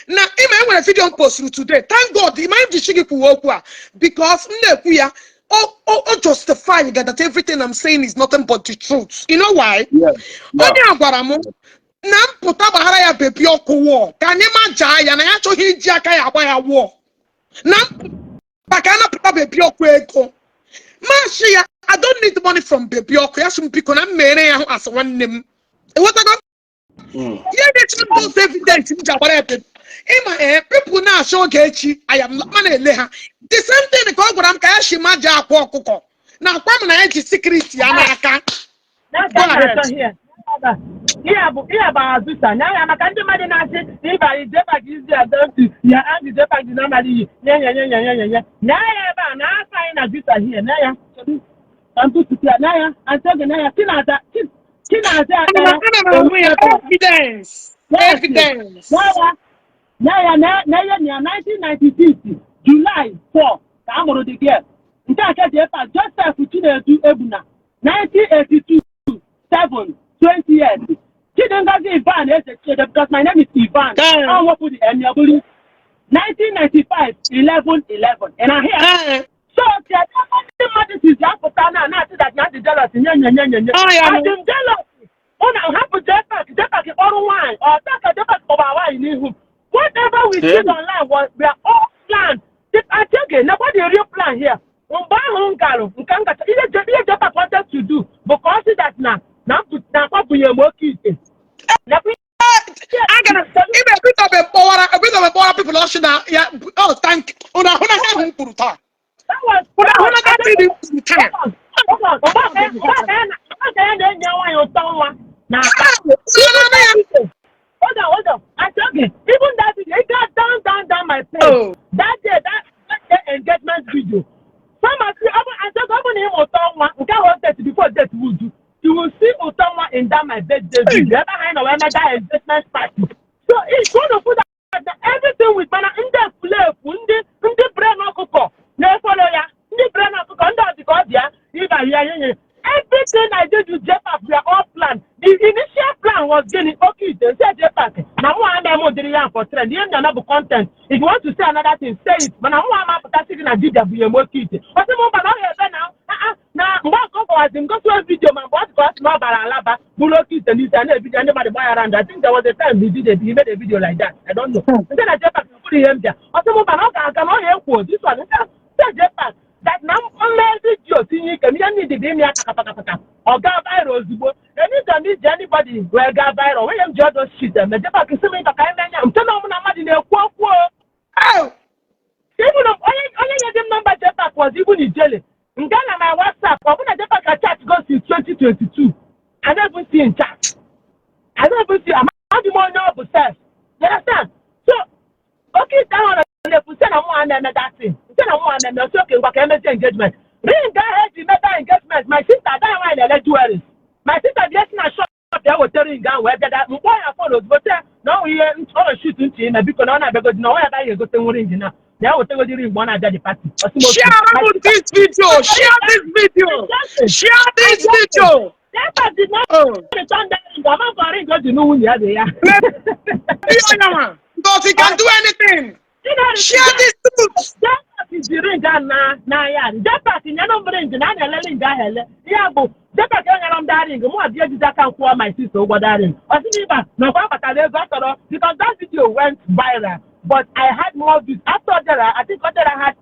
na ịma enwere video m posturu today. Thank God ịma m ji chi gị kwuwe okwu a, because m na-ekwu ya, o justify that everything I'm saying is nothing but the truth. You know why? Onye a gwara m na mpụta gbaghara ya Baby Ọkụ wụọ ka anyị ma jaa ya na ya achọghị iji aka ya agba ya wụọ na maka anapụta Baby Ọkụ ego. Mashi ya, "I don't need money from Baby Ọkụ." Ya sị m biko na m mere ya hụ asị nwanne m ewetago. Ihe na-eche those evidence m ji agbara ya baby. Ịma ee, people na-achọ oge echi aya m ma na-ele ha. The same thing ka ọ gwara m ka ya shi ma ji akwa ọkụkọ na akwa m na ya ji secret ya n'aka. N'aka Go ahead. na-achọ here. Ihe bụ azụta nya ya maka ndị mmadụ na-asị ịba JPAC izi adọnti ya andị JPAC dị n'amalị iyi nye nye nye nye nye nye nye na ya ebe a na-asa anyị na visa here na ya ka ntụtụtụ ya na ya antị oge na ya Chinaza Chinaza. Ana m ahụ ya, evidence, evidence. Na ya na ya na na ya na 1996 July 4 ka a mụrụ the girl. Nke a ka JPAC Joseph Chinedu Egbuna, 1982 7 20 years. Chidingozi Ivan Eze Chiede, because my name is Ivan. Ọ wepụ the M, ya bụrụ 1995 11 11 ị na here. So kedu ebe ndị mmadụ sizi apụta na na-asị that na dị jealous, nye nye nye nye nye? Ọ ya nụ. Adị m jealous? Ụna hapụ JPAC, JPAC kpọrọ nwaanyị ọta ka JPAC kpọba nwaanyị n'ihu. Whatever we did online was, we are all planned. Achege nekwa the real plan here. Mgbe ahụ m garụ nke m gacha ihe, ihe JPAC wanted to do bụ ka ọ sị that na Nke a. Hold on, mgbe aka ya na-enye nwaanyị ụtọ nwa na akpa. Oh, Hold on, hold on. I tell you, even that video, it got down, down, down my page. Oh. That day, that day engagement video. Some of you, I said, open him ụtọ nwa, nke ahụ date before date would do. You will see ụtọ nwa in that my birthday video. Ebe ha nọ wee mee that engagement party. So it's going to put that everything with mana ndị efulefu, ndị brain ọkụkọ na-efollow ya, ndị brain ọkụkọ, ndị ọdịka ọ dị ya, ịba ya nye. Everything I did with JPAC, we are all planned. The initial plan was gịnị oke ite nse JPAC na mụ ama eme ụdịrị ya for trend. Ihe m na-eme bụ content. If you want to say another thing, say it. Mana mụ ama apụtasị gị na dibịa bụ ihe m oke ite. Ọ sị m mba na ọ ga-ebe na ah, ah, na mgbe ọkụ gbawazi m gosi video ma mgbe ọ dị ka ọ sị na ọ bara alaba bụrụ oke ite n'isi a na-ebido ndị mmadụ gba ya round. I think there was a time he made a video like that. I don't know. Nke na JPAC na bụrụ ihe m bịa. Ọ sị m mba na ọ ga-aga na ọ ga-ekwo this one. Nke JPAC that na mme video tinye ike ihe ndị dị ime ya kakapakapaka ọ gaa viral ozugbo. Anytime iji anybody wee gaa viral onye m ji ọdọ shit eme JPAC sị m ịba ka anyị menye nke na ọmụ na mmadụ na-ekwu okwu o. Oh. Even onye nye dị m nọmba JPAC was even Ijele nke na my WhatsApp. Ọ bụ na JPAC ka chat go since 2022. I don't even see in chat. I don't even see. Amaghị m onye ọ bụ sef. You understand? So oke ite ahụ nọ na-ekwu sị na mụ a na-eme that thing sị na mụ a na-eme osi oke ngwa ka emezie engagement ring ahụ eji meta engagement. My sister ada nwaanyị na-ele jewelries. My sister bịa si na shop bịa weta ring ahụ wee bịa mkpọ ya phone ozugbo sị ya na ọ nwụ ihe ọ shoot ntị ime biko na ọ na-abịagodi na ọ ya agaghị egote ring na ya wetegodi ring mgbe ọ na-abịa the party. Ọ sị m otu. Share this video. Share this video. Share this video. JPAC did not Oh. return that ring. Ama nkọ ring o ji nụ nwunye ya dị ya. Because he can do anything. Share this truth. JPAC ji ring ahụ na n'ahịa. JPAC nyere m ring na a na-ele ring ahụ ele. Ya bụ JPAC enyere m that ring, mụ abịa ejiji aka m kwụọ my sister ụgwọ that ring. Ọ sị m ịba na ọkwa akpatara ego ọ chọrọ because that video went viral, but I had more views after Odera. I think Odera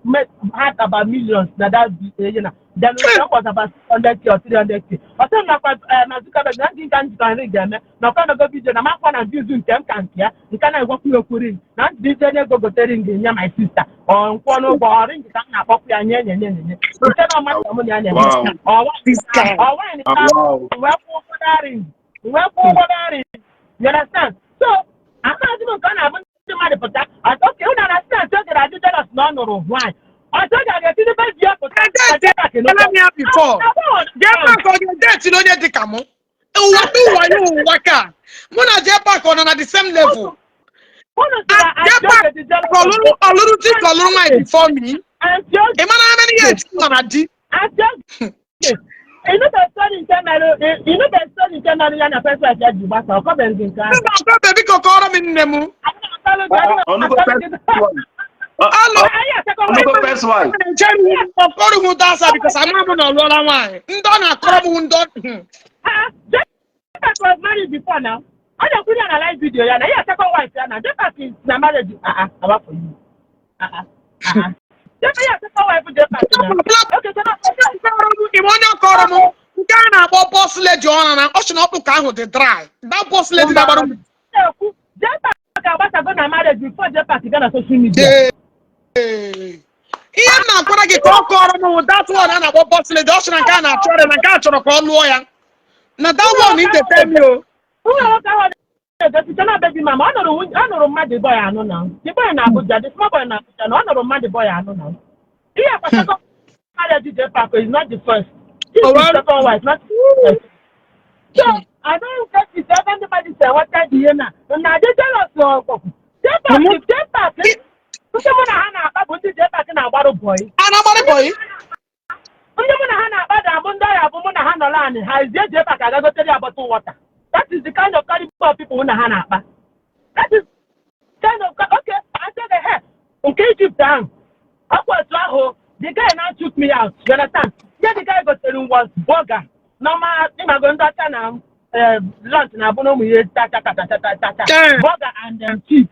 had about millions na that video. Then it was about 600K or 300K. Ọ sị m nakwa na Zuckerberg na ndị nka njikọ ring eme na ọkwa nego video na makwa na views nke m ka nke ya nke na-egwekwu ya okwu ring na ndị ije ego gote ring nye my sister ọ nkwụọ n'ụgwọ ọ ring ka m na-akpọkwu ya nye nye nye nye nye nke na ọmasị mụ na ya na-eme. Wow. This guy. Ọ nwaanyị ka wee kwụọ ụgwọ that ring, wee kwụọ ụgwọ that ring. You understand? So amaghịzi m nke ọ na-abụ ndị mmadụ pụta oke unu understand. Oge na-adị jealous na ọ nụrụ nwaanyị ọzọ ga-etinye bebi ya pụta. Tell me before. JPAC ọ ga-edate na onye dị ka mụ? Ụwa ụwa ya ụwa ka mụ na JPAC ọ nọ na the same level. Unu sịra JPAC ọlụrụ ọlụrụ di ka ọlụrụ nwaanyị before me. Ị mara how many years m nọ na di? Ịnụbe story nke mere ya na first wife ya ji gbasa ọ kọbeghị gị nke ahụ? Mba, ọkọbe biko kọrọ m nne m. Ọnụgo first wife. Alụ Ọnụgo first wife. ọkọrọ m ụda asa because ama m na ọ lụọla nwaanyị. Ndị ọ na-akọrọ m ndị ọ JPAC was married before now. Ọ na-ekwu ya na live video ya na ya second wife ya na JPAC is na marriage. Ah ah, awa for you. Ah ah, ah ah. JPAC ya second wife JPAC na. Okay, so now Ime onye kọrọ m nke a na-akpọ boss lady ọ na ọ sị na ọkpụ ka ahụ dị dry. That boss lady na-agbara m. Na-ekwu JPAC agbasago na marriage before JPAC ga na social media. Ee. Ihe m na-akwara gị ka ọ kọrọ m that one a na-akpọ boss lady ọ sị na nke a na-achọ ya na nke a chọrọ ka ọ lụọ ya. Na that one ị tete mi o. Ụlọ nwoke ahụ na-egosicha na baby mama ọ nụrụ nwunye ọ nụrụ mmadụ boy anụ na the boy na Abuja, the small boy na Abuja na ọ nụrụ mmadụ boy anụ na ihe akpasago marriage. JPAC is not the first. This Oh, is well. second wife, not the first. So I don't get it ebe ndị mmadụ si enweta dị ihe na na adị jealous ọkpọkụ JPAC. JPAC ndị mụ na ha na-akpa bụ ndị JPAC na-agbarụ boy. A na-agbara boy? Ndị mụ na ha na-akpa ga-abụ ndị ọrịa bụ mụ na ha nọrọ anị ha ezie JPAC agagotere ya bottle water. That is the kind of caliber of people mụ na ha na-akpa. That is kind of okay. I said the head nke Egypt ahụ ọkwa otu ahụ the guy now took me out. You understand? Ihe the guy gotere m was burger, normal ịmago ndị ọcha na lunch na-abụ na ụmụ ihe cha cha cha cha cha cha cha. Burger and chips,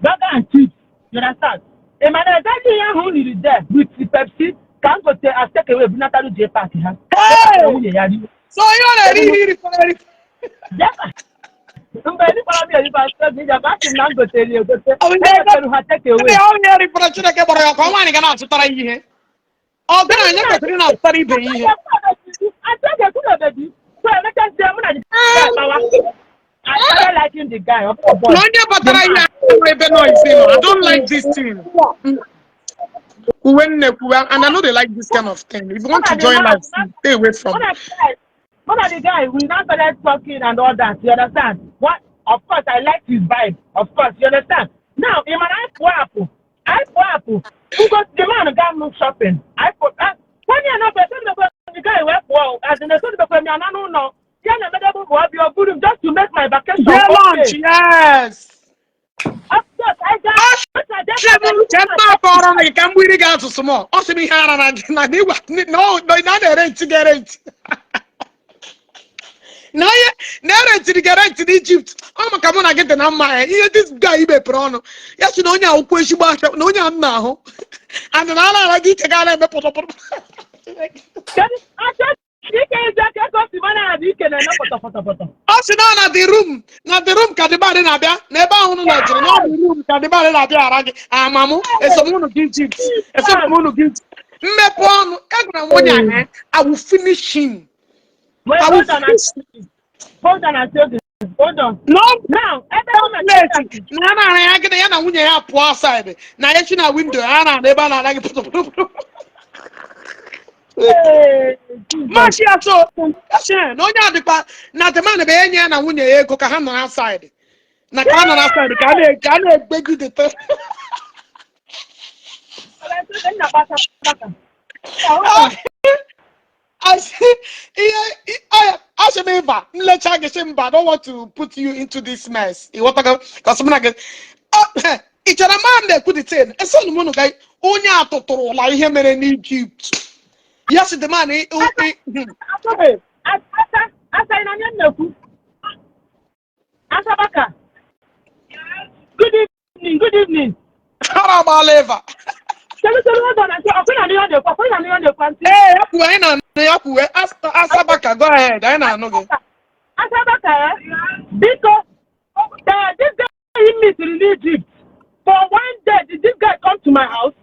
burger and chips. You understand? Ị ma na exactly ihe ahụ m riri there with the Pepsi ka m gote as take away bunatalu JPAC ha. Hey! Nwunye ya rie. So ihe ọ na-eri iri iri fọrọ eri. Mgbe ndị kpọrọ m eriba nsọ gị asị m na m gotere ya egote. Ọ bụ ihe Egotere ha take away. Ndị ọ ihe rifọrọ Chineke gbara ya ka ọ nwaanyị ga na-azụtara ya ihe. Ọgaranya kwesịrị ị na-azụtara ibe ya ihe. Asị so emechazie mụ na the guy kpawa. I started liking the guy, of course. Na onye batara ihe ahụ ebe noise nọ, I don't like this thing. Uwe nne kwuwe, and I no dey like this kind of thing. If you want to join life, stay away from. One of the guy, we now started talking and all that. You understand? What? Of course, I liked his vibe. Of course, you understand? Now, in my life, I apple because the man got me shopping. I put when you know, the guy went well as in the sort of no no. Yeah, just to make my vacation. Jee lunch, Okay. yes. Of course, I got. Chema kọrọ gị ka m gbiri gị asụsụ m. Ọ sị m ihe ara na gị na n'igwe na ọ na a na-ere ntị gị ere ntị. Na onye na-ere ntị gị ere ntị n'Egypt. Ọ maka mụ na gị dị na mma ya. Ihe this guy mepere ọnụ. Ya sị na onye a ụkwụ ezigbo ahịa na onye a m na-ahụ. And na ara ara gị iche ga na-eme pọtọpọtọ. Ike ezi aka ego si mana na dị ike na-eme pọtọpọtọpọtọ. Ọ sị na ọ na the room, na the room ka the man na-abịa na ebe ahụ unu nọjiri na ọ bụ room ka the man na-abịa ara gị. Amamụ esomunu gị Egypt, esomunu gị Egypt. Mmepe ọnụ agwara m onye ahụ, I will finish him. Wait, I will hold on, finish. Hold on, and say this. Hold on. No. Now, ebe ọ na Plate na a na-ara ya gị na ya na nwunye ya pụọ outside na ya chi na window ya na ebe a na-ara gị pụtụpụtụ. Hey, Jesus. Machi ya so ya sị na onye adịkwa na the man bụ enyi ya na nwunye ya ego ka ha nọ outside na ka ha nọ outside ka a na-egbegidete. Nna gbasa gbasa. Hold on. Asị ihe asị m ịba nlecha gị sị mba, I don't want to put you into this mess. Ịghọtago ka ọsị m na gị ị chere ma m na-ekwu the thing esonu m unu ga onye a tụtụrụla ihe mere n'Egypt ya sị the man Asa, asa, ị na-anya m na-ekwu. Asabaka. Good evening, good evening. Ara agbaala ịva. Chelu, chelu, hold on. Ọkụ na ihe ọ na-ekwu, ọkụ na ihe ọ na-ekwu, aunty. Ee, ya kwuwe, anyị na-anụ ya. Kwuwe, Asabaka, go ahead, anyị na-anụ gị. Asabaka, eh? Biko, this guy he meet in Egypt. For one day, did this guy come to my house?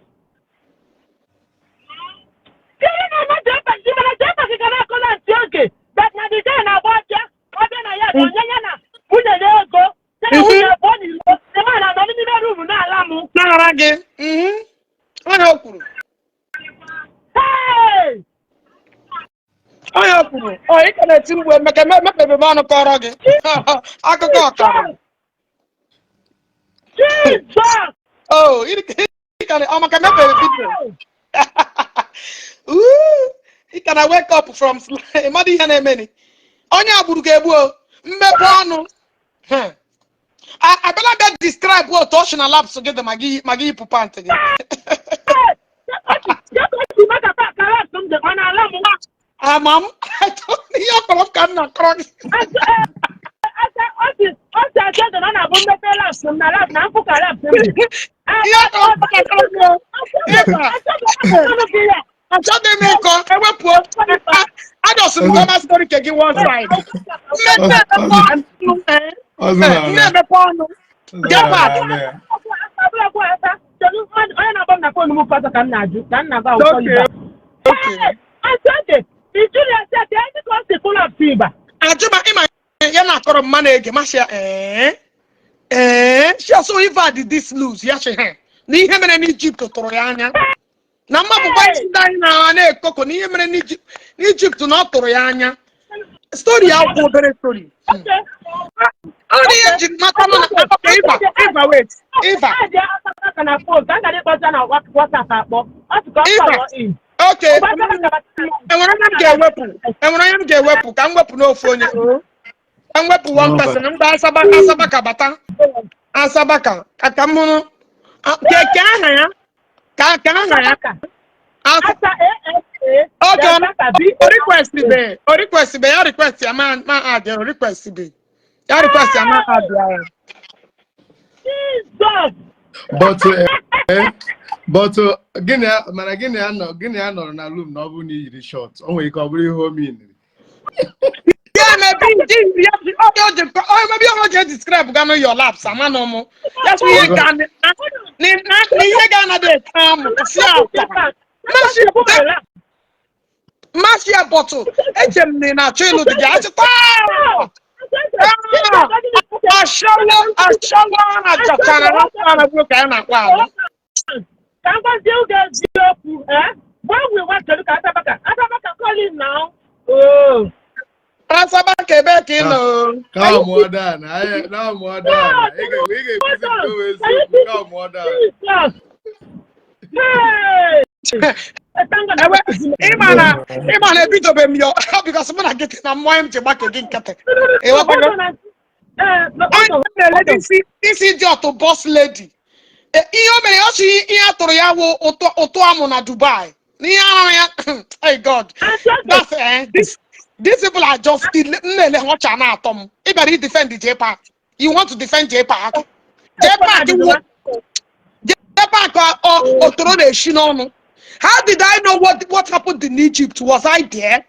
Kiri na na Jepa, mana Jepa gị gara akọla ntị oge that na the guy na-agba ọbịa, ọbịa na ya onye ya na nwunye ya ego, ya na nwunye abụọ n'ilo, the man anọ n'ime room na-ala mụ. Na-ara gị. Onye o kwuru. Hey! Onye o kwuru ọ ị ka na-eti mgbu emeka mepebe m ọnụ kọrọ gị akụkọ ọkara. Jesus! Oh, ị ka na ọ maka mepere video. Ooh, ị ka na wake up from ịmadụ ihe na-emeni onye agburu ga-egbu o mmepe ọnụ. Hmm. Abịala bịa describe otu ọ si na laps gị dị ma gị yipụ pant gị. Ọ na-ala mụ. Ama m ihe ọ kọrọ m ka m na-akọrọ gị. Ọ si achọ na ọ na-abụ mmepe laps m na lap na mfụ ka laps m dị. Ihe ọ kọrọ m ka m na-akọrọ gị o. Ịba. Achọghị m ịkọ ewepụ adọsị m gọma story nke gị one side. Mmepe emepe ọnụ Ọzọ na nne emepe ọnụ. Get back. Onye na-agba m na phone m fọtọ ka m na-ajụ ka m na-agba akwụkwọ. Okay. Iba. Ajụba ịma ya na-akọrọ mma na-ege masị ya ee ee she so if I did this lose ya sị ha na ihe mere n'Egypt tụrụ ya anya na mma bụkwa isi ndị anyị na na-ekoko na ihe mere n'Egypt na ọ tụrụ ya anya. Story ya kwụ obere story. Ọ dị ihe ji mata mụ na okay, ịba ịba, wait, ịba. Na phone ka m gara ịkpọta na WhatsApp akpọ ọ sị ka ọ Ịba. kpọrọ in. Okay, enwere onye m ga-ewepụ, enwere onye m ga-ewepụ ka m wepụ n'ofu onye, ka m wepụ one person. M ga Asaba, Asaba ka bata, Asaba ka m hụrụ ke aha ya ka aha ya Asa ASA. Okay, o request be, o request be ya, request ya ma add o request be ya, request ya ma add ya. Jesus! But gịnị mana gịnị ya nọ, gịnị ya nọrọ na room na ọ bụrụ na i yiri short, o nwere ike ọ bụrụ ihe o meaniri. Ya maybe di ya ọ dị ọ maybe ọ ji describe gano your laps ama na ụmụ ya sị ihe ga na ihe ga anaghị ete amụ si akwa. Mmasị mmasị ya bọtụ eche m na ị na-achọ ịlụ di gị achịta ashawo ashawo na jachara na na ka ya na-akpọ alụ. Ka m gwazie oge eziokwu, eh? When we went to look at Asabaka, Asabaka call him now. Oh. Asaba ka ebe ka ị nọ? Calm down. Calm down. Ị ga-ekwuzi nke bụ eziokwu. Calm down. Jesus. Hey! Ewe, ịma na ebidobe m yo because mụ na gị na mmụọ m ji gbake gị nkịtị. Ịghọtago? Onye na-ele isi dị ọtụ boss lady. Ihe o mere ọ sị ihe a tụrụ ya wụ ụtụ ụtụ amụ na Dubai na ihe ahụ ya. Hey God, that's these people are just m na-ele ha ọcha na-atọ m. Ị bịara i defend J Park. You want to defend J Park? J Park wụ J Park ọ otoro na-esi n'ọnụ. How did I know what happened in Egypt? Was I there?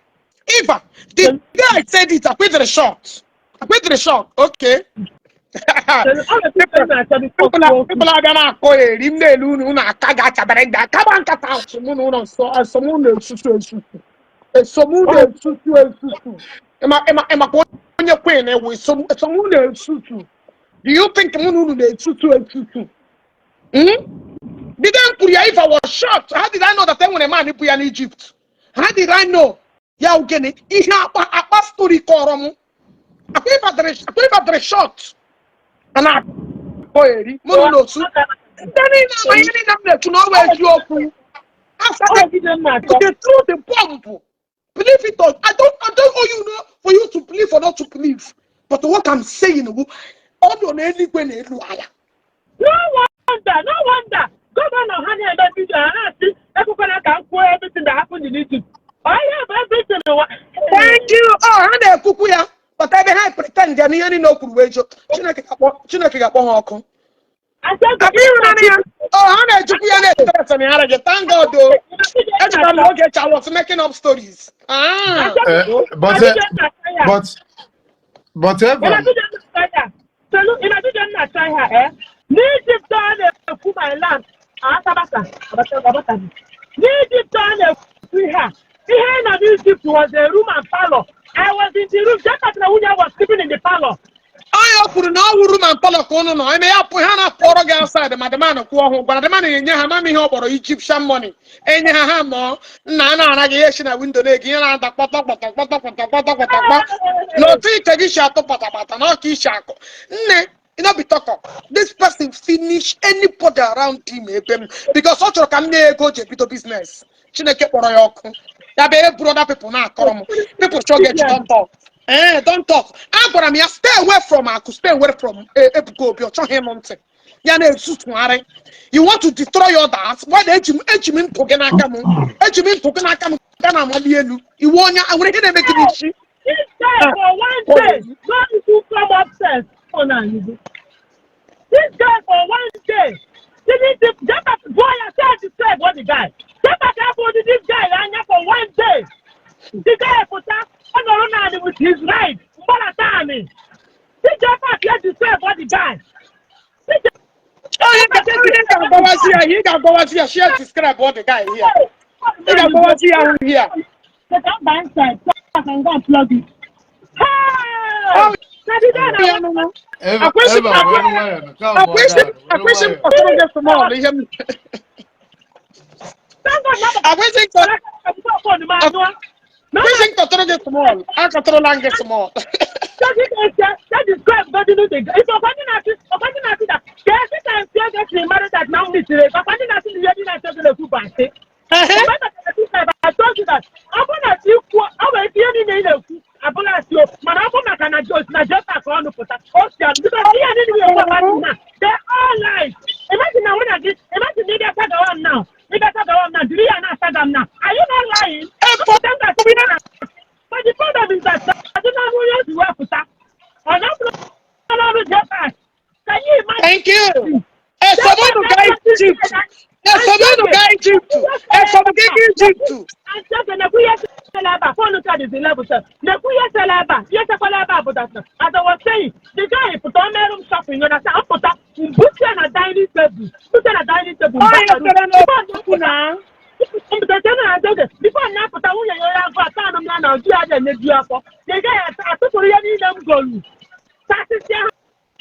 Eva, the day I said it, I quit the shot. I quit the shot. Okay. People are gonna akọ eri m na-elu unu unu aka ga-achabara ndị akaba nkata asụmụ na ụlọ nsọ asụmụ na-esusu esusu esomụ na-esusu esusu ịma ịma ịmakwa onye queen ewu esomụ na-esusu. Do you think mụ na unu na-esusu esusu? Hmm? Did I kwuru ya if I was shocked? How did I know that enwere man bụ ya n'Egypt? How did I know? Ya ogene ihe akpa akpa story kọrọ m. Akwa ịbadịrị short. A na-akọ eri mụ na unu otu. Ndị niile ama ihe niile m na-ekwu na ọ bụ eziokwu. After they threw the bomb. Believe it or I don't owe you no for you to believe or not to believe. But what I'm saying, ọ nọ n'eluigwe na elu ala. No wonder, no wonder. Governor ha na-eme video ha na-asị ekwekwana ka m kwuo everything that happened in Egypt. Ọ ihe bụ everything ụwa. Thank you. Oh, ha na-ekwukwu ya. But ebe ha pretend ya na ihe niile o kwuru wee jụ. Chineke ga-akpọ ha ọkụ. Akpa ịhụnanya ya. Oh, ha na-ejikwu ya na-etere na ara gị. Thank God o. Echekwa m na Ogechi, I was making up stories. Ah. But Evan, Ị na-achọ ihe a, eh? N'Egypt a na-ekwu my land, Asabaka, Abata. N'Egypt a na-ekwu ihe a, ihe nọ n'Egypt was a room and parlor. I was in the room, just as na nwunye was sleeping in the parlor. Onye o kwuru na ọ wuru ma mpọlọ ka ụnụ nọ eme ya pụ ha na-apụọrọ gị outside ma dịmanụ kwụọ ọhụụ gwara dịmanụ enye ha mama ihe ọ kpọrọ Egyptian money enye ha ha mụọ nna a na-ara gị ya esi na window na-ege ihe na-ada kpọtọ kpọtọ kpọtọ kpọtọ kpọtọ kpọtọ kpọ na otu ite gị si atụ patapata na ọka isi akụ nne. No be talk up. This person finish anybody around him ebe m because ọ chọrọ ka m nye ego o ji ebido business. Chineke kpọrọ ya ọkụ ya bụ eburu other people na-akọrọ m. People chọ get don't talk, don't talk. Agwara m ya stay away from akụ, stay away from Ebuka Obi. Ọ chọghị ịnụ ntị ya na-ezutugharị. You want to destroy others. Why na eji m ntụ gị n'aka m, eji m ntụ gị n'aka m ga na-amali elu iwu onye nwere ihe na-eme gị n'isi. This guy for one day, no even come upstairs. Oh, no, you go. This guy for one day, didn't think, just as boy, I said describe what the guy. Just as I put this guy anya for one day. The guy put that on the run with his right. Mgbada ani. This guy here describe what the guy. This Onye ga-agbawazi ya, ị ga-agbawazi ya share describe what the guy here ị ga-agbawazi ya ahụ here. They come by inside, so I can go and plug it. Hey! Oh, Na the day ya na nụnụ. Eva, Eva, were nwayọọ nụ, calm Akwụsị down, were akwụsị m nwayọọ. kpọtụrụ gị small ihe m Thank God na akwụsị phone ma anụ. akwụsị m kpọtụrụ gị small akọtụrụla m gị small. Describe God the guy. If ọkwanye na-asị that ka esi ka nsi oge siri mara that na mmiri siri ọkwanye na-asị na ihe dị na-asị oge na-ekwu bụ asị. I told you that ọ bụrụ na chi kwuo ọ nwere ike ihe niile ị na-ekwu abụla asị o mana ọ bụ maka na jos na jota ka ọ nụpụta o si abụ because ihe niile na-ekwu about na they all lies. Imagine na nwunye gị, imagine na ịbịa tagawa m now, ịbịa tagawa m now, jiri ya na-asaga m now. Are you not lying? But the problem is that adị na onye o si wepụta ọ na-abụrụ n'ọrụ JPAC. Can you imagine? Thank you. Esomonu ga Egypt, esomonu ga Egypt, esomonu ga Egypt. Nekwu ihe sela ebe a, phone ka dịzi level sef. Nekwu ihe sela ebe a, ihe sekwala ebe a bụ that as I was saying, the guy pụta o merụ m shopping, you understand? Ọ pụta, mbutie na dining table, mbutie na dining table. Onye sere n'okwu na Mpụtacha na azụ oge before m na-apụta, nwunye ya onye agụ ata anụ m ya na oju ya na-enyeju afọ. Ị gaghị atụpụrụ ihe niile m golu, tasịsịa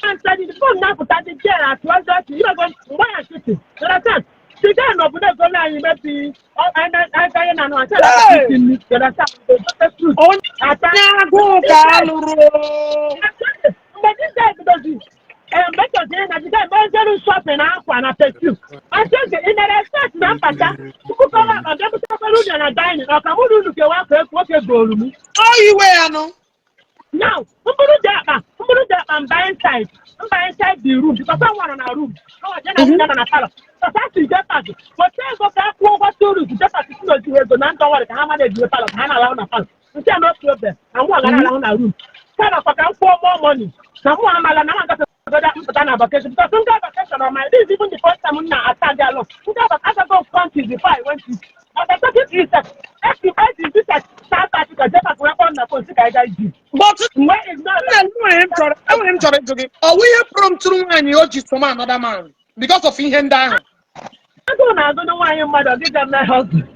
ha ncha niile before m na-apụta. Dị jel atụ ọzọ ọchị imego mgbe ya nkịtị. Understand? The guy nọ bụ na-egolu anyị mebi anyị na anụ acha Hey! nri. Understand? Fruit Onye ata. agụụ ka alụrụ. Mgbe this guy bidozi, mgbe chọziri na the guy mezere shopping akwa na perfume, asị oge ị nara expect na mpata mkpụkọrọ akpa bịa bụtakwara unu na dining, ọka mụ na unu kewa akwa ekwu nwoke golu m. Ọ iwe ya nụ. Now, mkpụrụ dị akpa mba inside, mba inside the room, because ọ nwara na room, ọ nwa na nwunye nọ na parlour. Because a sị JPAC weta ego ka a kwụọ ụgwọ 2 rooms. JPAC si na ojighị ego na ndị ọnwa ka ha mmadụ ejiwe parlour ka ha na-alahụ na parlour nke a. No problem, na mụ agara alahụ na room kama kwa ka m kwụọ more money na mụ amala na m agafegoda mpụta na vacation, because nga vacation on my, this is even the first time m na-ata gị alụ nga agago countries before I went to. As I'm talking to you sef, esi visa South Africa, JPAC wee kpọọ m na phone sị ka anyị gaa Egypt. But mgbe ignore nna, enwere m chọrọ ịjụ gị, ọ wụ ihe promptụrụ nwaanyị o ji soma another man because of ihe ndị ahụ? Agụụ na-agụ na nwaanyị mmadụ ọgịga m na husband.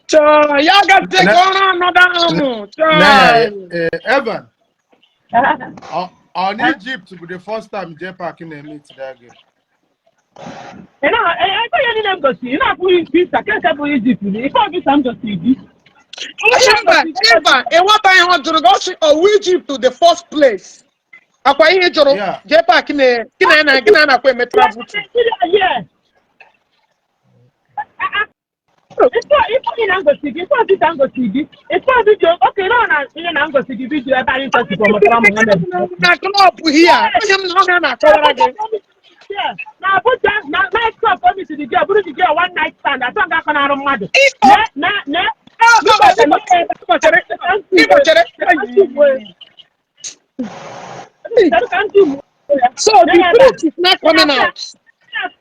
Chọọ ya gazie ka ọrụ another ahụ. Chọọ. Na Evan, on Egypt bụ the first time JPAC na-meet that girl. Ị na ego ya niile m gosiri, ị na-akwụ visa keke bụ Egypt, ife ọ visa m gosiri gị. Mba, ịba ịghọta ihe ọ jụrụ gị. Ọ sị ọwụ Egypt the first place akwa ihe ị jụrụ? Yeah. JPAC na gị na ya na gị na ya na-akwa eme travel to. Nigeria here. Ife ihe na ngosi gị, ife visa ngosi gị, ife video oke nọ na ihe na ngosi gị video ebe anyị chọsịkwa mụtara Muhammed. Na club here, onye m na ọ ga na-akọwara gị. Na Abuja, na night club, o mitiri gị, ọ bụrụ gị one night stand atọ nga akọ na-arụ mmadụ. Na na Igbo chere. So the truth is not coming out.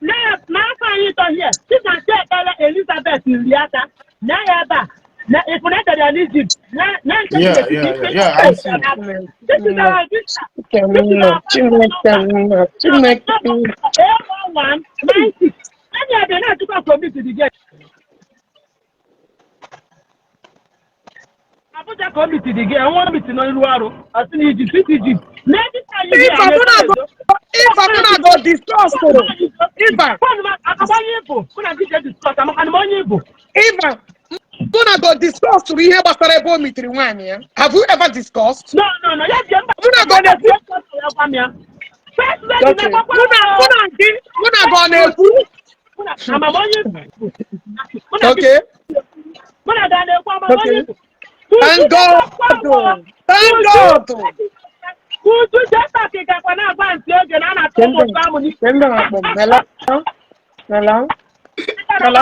N'afọ anyị tọ here dịka nke ekpere Elizabeth Iriaka na ya ebe a na ịfụna edere ya n'Egypt na na nke Yeah, I'm seeing. This is our visa. This is our Chineke nna, Chineke nna. A1196. Anyị abịa na-achịkwa committee dị gị Abuja, committee dị gị enwe committee nọ n'iru ọrụ asị na Egypt, Egypt na Ife mụ na go, ife mụ na go discuss o. Ife, Akọba onye ịbụ mụ na gị je discuss amakana m onye ịbụ. Ife mụ na go discuss tụrụ ihe gbasara ebe o mitiri nwaanyị ya. Have you ever discussed? No, ya bịa mba. Mụ na go na-ekwu. Ya gwa m ya first lady. Okay. Na-ekwekwa. Mụ na gị, mụ na go na-ekwu. Amam onye ịbụ Mụ na gị. Mụ na gị na-ekwu amam onye ịbụ. Thank God. Thank God. Uju JPAC gakwa na-agwa ntị oge na a na-atụ ụmụ ụtọ amụ n'isi. Ndị na-akpọ m. Hello? Hello? Hello?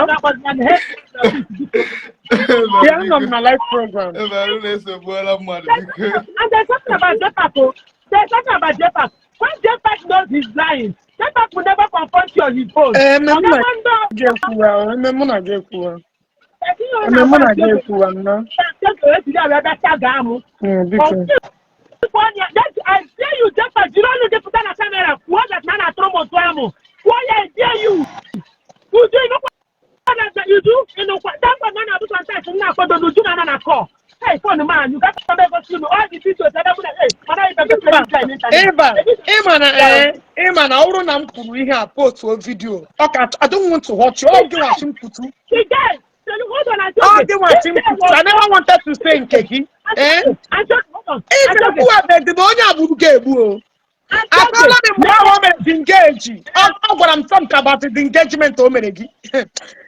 Yeah, anọ m na live program. Evan na-esogbuola mmadụ, biko. And there's something about JPAC. Oh. There's something about JPAC. When JPAC knows he's lying, JPAC will never confront you on his own. Eme mụ na Ọ ga-agwa gị ekwuwa, eme mụ na gị ekwuwa. Eme mụ na gị ekwuwa nnọọ. Biko. I dare you, JPAC, jiri ọnụ gị pụta na camera kwuo that na na-atụrụ m ụtụ amụ. Kwuo ya, I dare you. Uju, ịnụkwa na Uju, ịnụkwa, thank God na na-abụ sometimes m na-akwado n'Uju na na call. Hey, phone man, you got to egosi unu all the videos ebe mụ na, hey, mana ibe Ịba, ịba, ịma na ee, ịma na ọ bụrụ na m kwuru ihe a postuo video, ọ ka I don't want to hurt you. Ọ gị nwachi m kwutu. The guy, hold on, Ọ gị nwachi m kwutu. I never wanted to say nke gị. Ee? Ị ga-ekwu abedi na onye agburu ga-egbu o. Akọla m mgbe ahụ o mere disengage. Ọ gwara m something about the engagement o mere gị.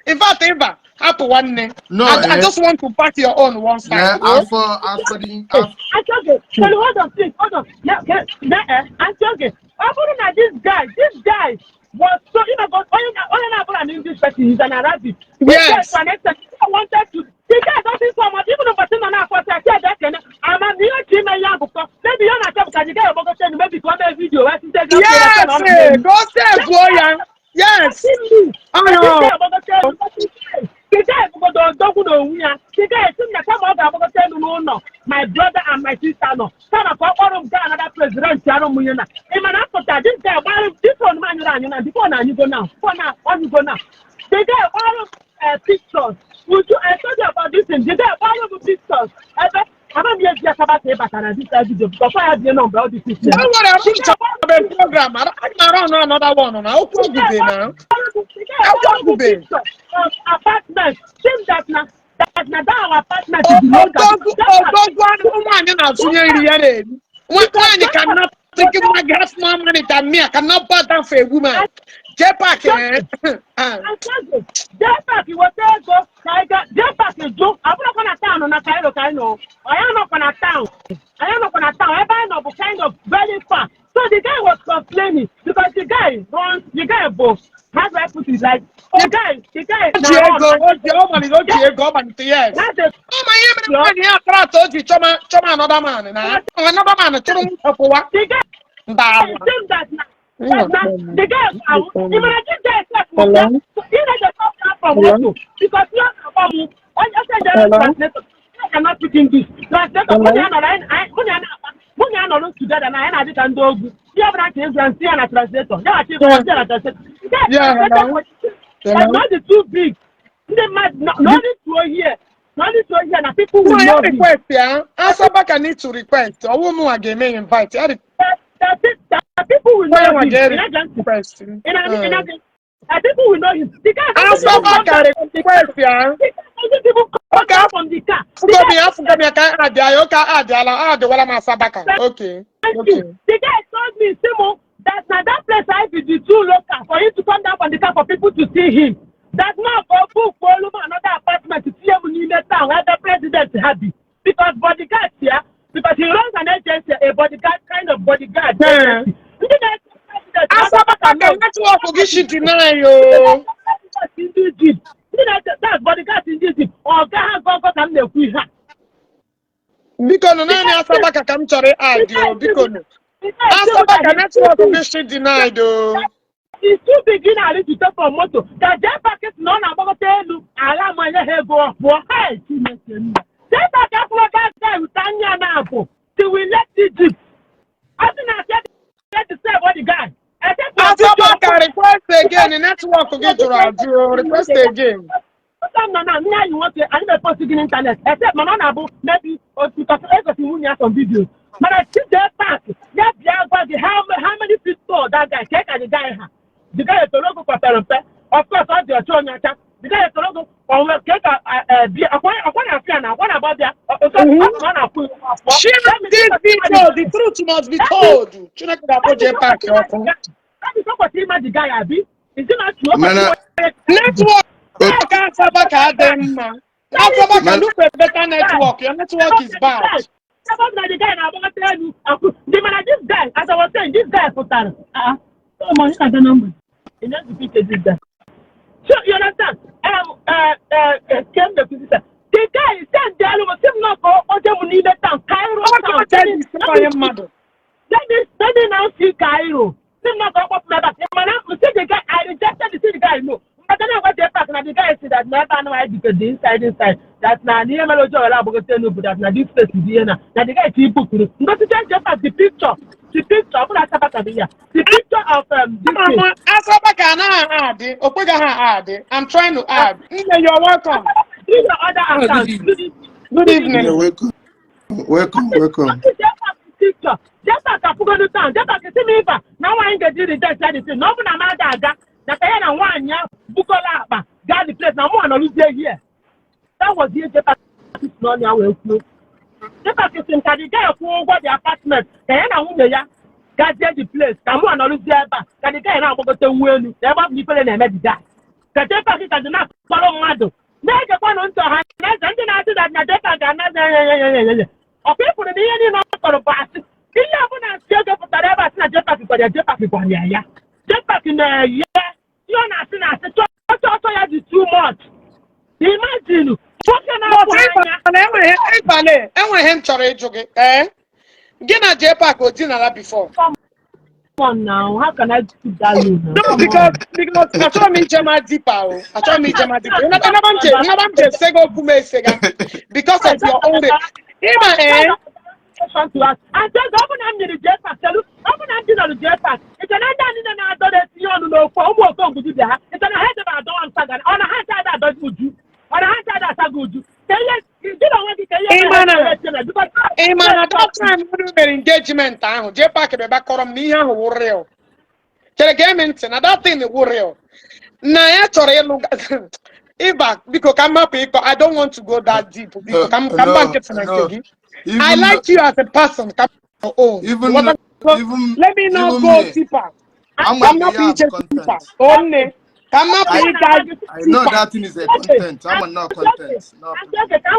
In fact, ịba, hapụ nwanne. No, I eh. just want to pack your own one side. Yeah, Oh. as for the as, Auntie, sorry, hold on, please, hold on. Now, okay, now, Auntie, okay. Ọ bụrụ na this guy was so, onye na-abụrụ an English person, he's an Arabic. This guy to an extent, I wanted to, the guy doesn't come out, even ụbọchị nọ na-afọ sị, asị ebe ekene, ama na ihe ji ime ya bụ kọ, maybe ihe ọ na-achọ bụ ka the guy ọgbọgọcha enu, maybe ka ọ mee video, wee site gị. Yes, go save ya. Yes. I know. The guy bụgodo odogwu n'onwe ya. The guy si m na kama ọ ga-agbagọta elu n'ụlọ my brother and my sister nọ, kama ka ọ kpọrọ m gaa another place rent arụ m ihe na ị ma na apụta. This guy gbara this phone m anyụrụ anyụ na the phone anyụgo now, phone a anyụgo now. The guy gbara m pictures. Would you, I told you about this thing. The guy gbara m pictures ebe ama m ihe ji asaba ka ị batara this video, because ya dị nọmba all this thing. Don't worry, I'm program. I'm run another one na okwu ogube na. Okwu ogube. Apartment think that na that our apartment is the Odogwu, odogwu anụ nwaanyị na-atụnye nri ya na-eri. Nwaanyị cannot think nwa get more money than me. I cannot bow down for a woman. J-Pack, eh? Ah. JPAC weta ego ka anyị ga. JPAC jụ abụrụkwa na town na Cairo ka anyị nọ. Anyị anọkwa na town, anyị anọkwa na town. Ebe anyị nọ bụ kind of very far, so the guy was complaining because the guy runs, the guy bụ, how do I put it, like the guy O ji ego, o ji, ọ malite, o ji ego, ọ malite, yes. That's the Ọ ma ihe mere nwaanyị ya atara atọ o ji chọma chọma another man na another man chụrụ ọpụwa. The guy Ndalụ. think that na the guy ahụ, ị mara, this guy sef was Hello? there, he no dey come down from Hello? motor because he na-agba m onye ose jere Hello? translator. I cannot speak English. Translator, mụ Hello? na ya nọrọ, mụ na ya na-akpa, mụ na ya nọrọ together na anyị na-adị ka ndị ogwu. Ihe ọbụla ka egwu nsị ya na translator. Ya ghachi ịgwa nsị ya na translator. Nke a Yeah, translator hello? was Hello? not the too big. Ndị mmadụ na only to hear, na only to hear na people will No, ya know him. request ya. Asabaka need to request. Ọwụ mụnwa ga-eme invite. Ya That people will onye know nwa him. Ị na-ege ntị? ga-request. Ị na-ege ntị? That people will know him. The guy doesn't even come Asabaka down from the car. request ya. The guy doesn't even come Okay. down from the car. The Afụgo m guy ya, afụgo m ya ka adịa ya, oke adịala, adịwala m Asabaka. Okay. Thank Okay. you. The guy told me, "Simo, that na that place I be the too local for him to come down from the car for people to see him. That now go book for another apartment to see him in the town where the president happy. Because bodyguard here, because he runs an agency, a bodyguard kind of bodyguard agency. Ndị na-eche president, Asabaka ka network gị shi deny o. ndị Egypt, ndị na-eche that's bodyguard ndị Egypt, ọga ha gọgọ ka m na-ekwu ihe a. Biko nụ, naanị Asabaka ka m chọrọ add o, biko nụ. Asabaka, network gị shi denied o. It's too big ị na-arịtute from moto ka JPAC sị na ọ na-agbakọta elu ala manye ha ego ọ pụọ. Hey, Chineke nna, JPAC akwụrụ that guy with anya na-abụ till we left Egypt. Ọ sị na asị to serve all the guy except for Asabaka, request again, network gị jụrụ ajụ o, request again. Ụta m nọ na nne anyị nwoke anyị na-epost gị n'internet, except mana ọ na-abụ maybe otu egosi nwunye ya some videos, mana JPAC ya bịa gwa gị how many feet tall that guy ka the guy ha. The guy etoro ogo kwapere mpe, of course ọ dị ọcha, onye ọcha. The guy etoro ogo onwe ke ka bịa ọkwa na afịa na ọkwa na-agba bịa ọ ọ na-akwụ afọ. Share this video, the truth must be told. Chineke ga-akpọ JPAC ọkụ. Kwesịrị ịma the guy abi. Is it not true? Network Asabaka adị mma. Asabaka, look for a better network. Your network is bad. Ebe na the guy na-agbakọta elu akwụ the mana this guy, as I was saying, this guy pụtara, ah, oh my, na number ị na-ezukọ ike this guy. So you understand, kem na-ekwuzi sir, the guy send the alụ sị m nọ ka o je m n'ime town Cairo Ọ town. chọrọ onye mmadụ. Let me now see Cairo. Sị m nọ ka ọ kpọpụ m ebe a, mana m sị the guy, I rejected the, see the guy, no. But then I went to park na the guy say that na ebe anụ anyị dịka dị inside inside, that na n'ihe mere oji ọghara agbagote elu bụ that na this place dị ihe na the guy ti bukuru ngosi JPAC the picture ọ bụla Asabaka bụ ya, the picture of this thing. Asabaka anaghị adị. O kweghị ha adị. I'm trying to add. Nne, you're welcome. Through your other account. Good evening. Good evening. Yeah, welcome. Welcome, welcome. JPAC picture, JPAC akwụgodo town. JPAC si m iba na nwaanyị ga-eji reject ya the thing na ọ bụ na m ada aga na ka ya na nwaanyị ahụ bukọla akpa gaa the place na mụ anọrụzie here. That was ihe JPAC si n'ọnụ ya wee kwuo. JPAC si m ka the guy kwụọ ụgwọ the apartment ka ya na nwunye ya gazie the place, ka mụ anọrụzie ebe a ka the guy na-agbagote nwa elu na ebe ọ bụ ifere na-eme the guy, ka JPAC ka dị na-akpọrọ mmadụ na-egekwanụ ntị. Ọha na eze ndị na-asị that na JPAC ga-anazi enyenyenyenyenye ọkwa ịfụrụ na ihe niile ọ kọrọ bụ asị. Ihe ọbụla nsị ego pụtara ebe a sị na JPAC gwara ya, JPAC gwara ya ya JPAC na-eye ihe ọ na-asị na-asị chọọ chọọ ya dị too much. Imagine nwoke na-apụ anya. Mana enweghị ịbale, enweghị ihe m chọrọ ịjụ gị. Ee, gị na JPAC o dinara before? Come on now, how can I put that low now? No, Come on. because achọrọ m ije ma deeper o. Achọrọ m ije ma deeper. Nnaba m je esega okwu m esega because of your own rate. Ịma ee. Question to ask. And then ọ bụ na m nyere JPAC, chelu, ọ bụ na m dinara JPAC, iche na ndị a niile na-adọ na-etinye ọnụ n'okwu a, ụmụ okongwu dibịa ha ịta na ha edebe adọwa m saga, ọ na ha ncha ada adọzi uju, ọ na ha ncha ada asaga uju, ka ihe gị na onwe gị, ka ihe Ị mere ma ha na ji wee tie na because ị ma na that time unu mere engagement ahụ, J Park bịa kọrọ m na ihe ahụ wụ real. Chere, gee m ntị, na that thing wụ real, na ya chọrọ ịlụ ịba. Biko, ka m hapụ ịkọ. I don't want to go that deep. Biko, ka m gba No, nkịtị na nke no. gị. I Even like you as a person, ka m own. even What even let me not even go me. deeper. Ama Ka m m hapụ ihe a ije bụ deeper. content. O nne, ka m hapụ I ịga I know deeper. that thing is a content. I'm not content. No. Oge ka m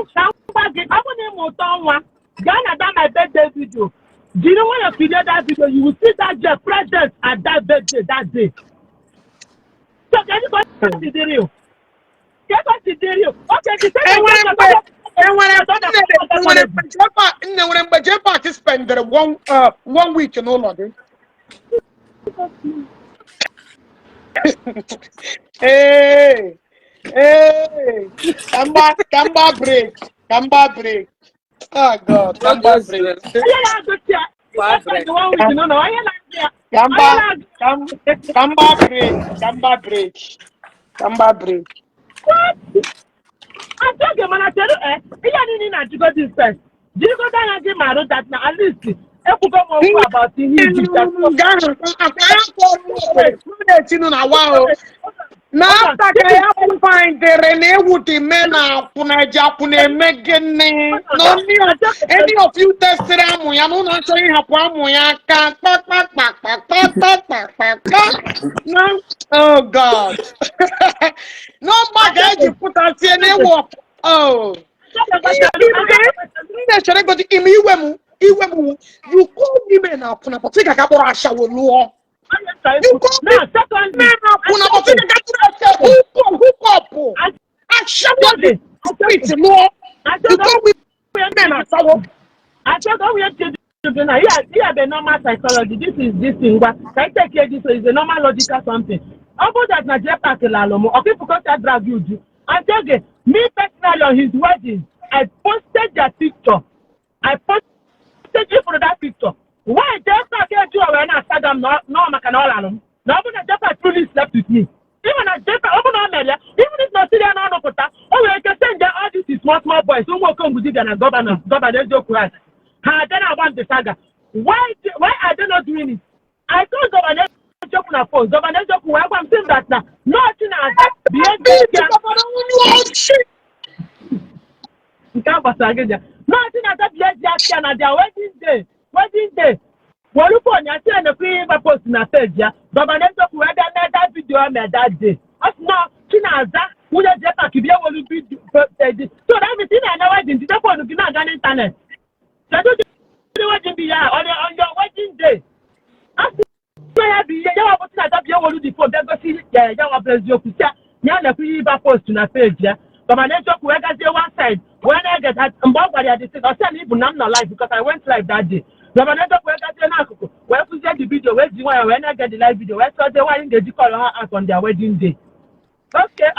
gwa gị, ọ bụ na ịmụ ụtọ nwa, gaa na that my birthday video, jiri nwayọ kirie that video, you will see that girl present at that birthday that day. So kedu ka o si dị real? Kedu ka o si dị real? Okay, the same Enwere mgbe J Park, nne, nwere mgbe J Park spendere one week n'ụlọ gị. Ee, ka m gba break, ka m gba break. Oh God, ka m gba break. Onye na-agụchi ya spend one week n'ụlọ, onye na-agụ ya, Ka m gba onye na-agụ ka m gba break, ka m gba break, ka m gba break. What? Asị oge, mana chere, eh, ihe niile ị na-ajụgodi first, jirigodo anya gị marụ that na at least ekwugo m okwu about ihe Egypt. Gaa akwa ya kpọrọ na-etinu na wa o na after ka ya findere na ewu dị me na akwụna eji akwụna eme gịnị na any of you testere amụ ya na ụlọ nchọrọ ịhapụ amụ ya aka kpakpakpakpakpakpakpakpa na, oh God, nọmba ga-eji pụtasie na ewu. Oh, nne, chere godi ime iwe m, iwe m wụ, you call women akwụna, but ị ga-aga kpọrọ ashawo lụọ. You call Now, secondly, men akwụna, but ị ga-aga tụrụ hook up, hook up ashawo dị street lụọ. You call women ashawo. Achọghị onye children na ihe bụ normal psychology. This is this thing, ngwa, ka I take care. This is a normal logical something. Ọ bụrụ that na J Park lalụ m ọkụ ịfụkọta drag uju and oge, me personally, on his wedding, I posted their picture. I posted ifụrụ that picture. Why J Park eju wee na-asaga m nọ maka na ọ lalụ m, na ọ bụrụ na J Park truly slept with me, even na J Park, ọ bụrụ na o mere ya, even if na o siri ya n'ọnụ pụta, o nwere ike send all these small small boys, ụmụ okongwu dibịa na governor, governor eziokwu, ha ha abịa na-agba m the saga. Why are they not doing it? I told governor eziokwu na phone. Governor eziokwu wee gwa m sị m that na nọọsụ na-aza bie Bịa ya onye ọchị. Nke a gbasara gị ja nọọsụ na-aza bie ji aka na their wedding day, wedding day, were phone ya sị ya nekwa ihe ịgba post na page ya. Governor eziokwu wee bịa mee that video o mee that day. Ọ sị nọ Chinaza nwunye J Park bịa welu video. So that means ị na-anya wedding, jide phone gị na-aga n'internet. Kedu ụdị wedding bụ ya on your wedding day? Asị ya bụ ihe ya nwa bụ Chinaza bịa welu the phone bịa gosi ya, ya nwa bụ eziokwu, sị ya na ya nekwa ihe ịgba post na page ya. Governor eziokwu wee gazie one side wee na-ege mgbe ọ gwara ya the thing. Ọ sị ya na ibu na m nọ live because I went live that day. Governor eziokwu wee gazie n'akụkụ wee fụzie the video, wee ji nwayọ wee na-ege the live video, wee sọzie nwaanyị ga-eji call ha out on their wedding day. Okay,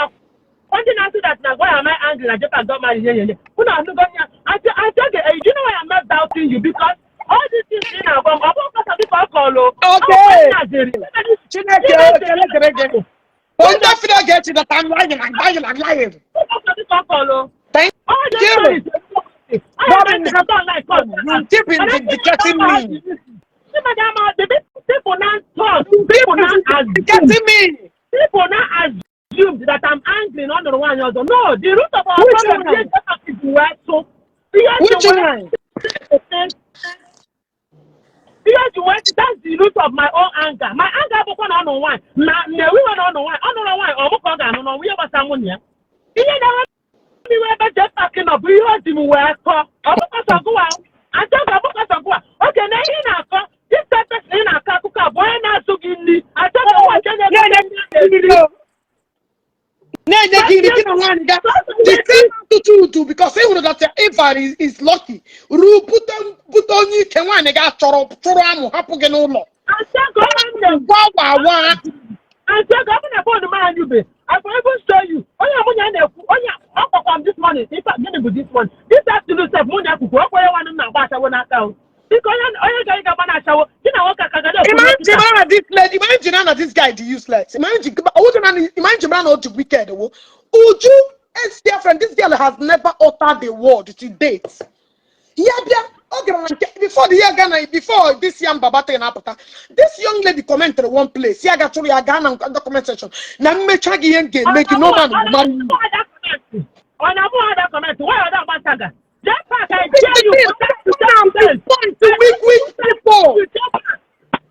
ndị na-asị that na why am I angry na J Park got married, nye nye nye unu anụgo ya. Asị asị oge, you know why I'm not doubting you? Because all these things ị na-agwa m, ọ bụ kọsa dịka ọ kọlụ. Okay. Chineke, ekele dịrị gị. Onye fere ga-echi that I'm lying, I'm lying, I'm lying. Thank you. God in heaven, you keep vindicating me. People now talk, people now assume, Vindicating me. People now assumed that I'm angry na ọ nụrụ nwaanyị ọzọ. No, the root of our Which problem one? is just wee so ihe Which ji wee one? Ihe ji wee, that's the root of my own anger. My anger bụkwa na ọ nụ nwaanyị na na-ewiwe na ọ nụ nwaanyị, ọ nụrụ nwaanyị, ọ mụ ka ọ ga-anụ n'ọnwụ ihe gbasara nwunye ya. Ihe na-enwe m iwe ebe J Park nọ bụ ihe o ji m wee kọọ. Ọ bụkọsọ gụwa achọ ka ọ bụkọsọ gụwa oke na ihe ị na-akọ. This type person ị na-akọ akụkọ a bụ onye na-azụ gị nri, achọ ka nwa nke na-ego ndị a na-eri. Na-enye gị nri, gị na nwaanyị ga the same attitude, because ị hụrụ that Eva is lucky ruo bute onye ike nwaanyị ga chọrọ chụrụ amụ hapụ gị n'ụlọ. Achọ ka ọ na Gwa gwa wa. Achọ ka ọ bụ na phone m anyụbe. I for even show you onye mụ na ya na-ekwu, onye ọ kpọkwa m this morning. In fact, gịnị bụ this morning, this afternoon sef, mụ na ya kwukwu ọ kwere nwanne m na-agba achawo n'aka o. Biko, onye ga ịga gba na-achawo gị na nwoke aka gada. Imagine mara na this lady, imagine na this guy dị useless. Imagine, ọwụdị na imagine mara na o ji wicked wo. Uju ex girlfriend, this girl has never uttered the word to date. Ya bịa, ọ gara na nke before the year ga na before this young baba thing na-apụta. This young lady commented one place, ya ga chụrụ ya gaa na the comment section. Na mmecha gị, ihe m ga-eme gị, no man will marry you. Ọ na-abụ ada comment, why ọ da saga? JPAC, I dare you to Point to weak, weak people.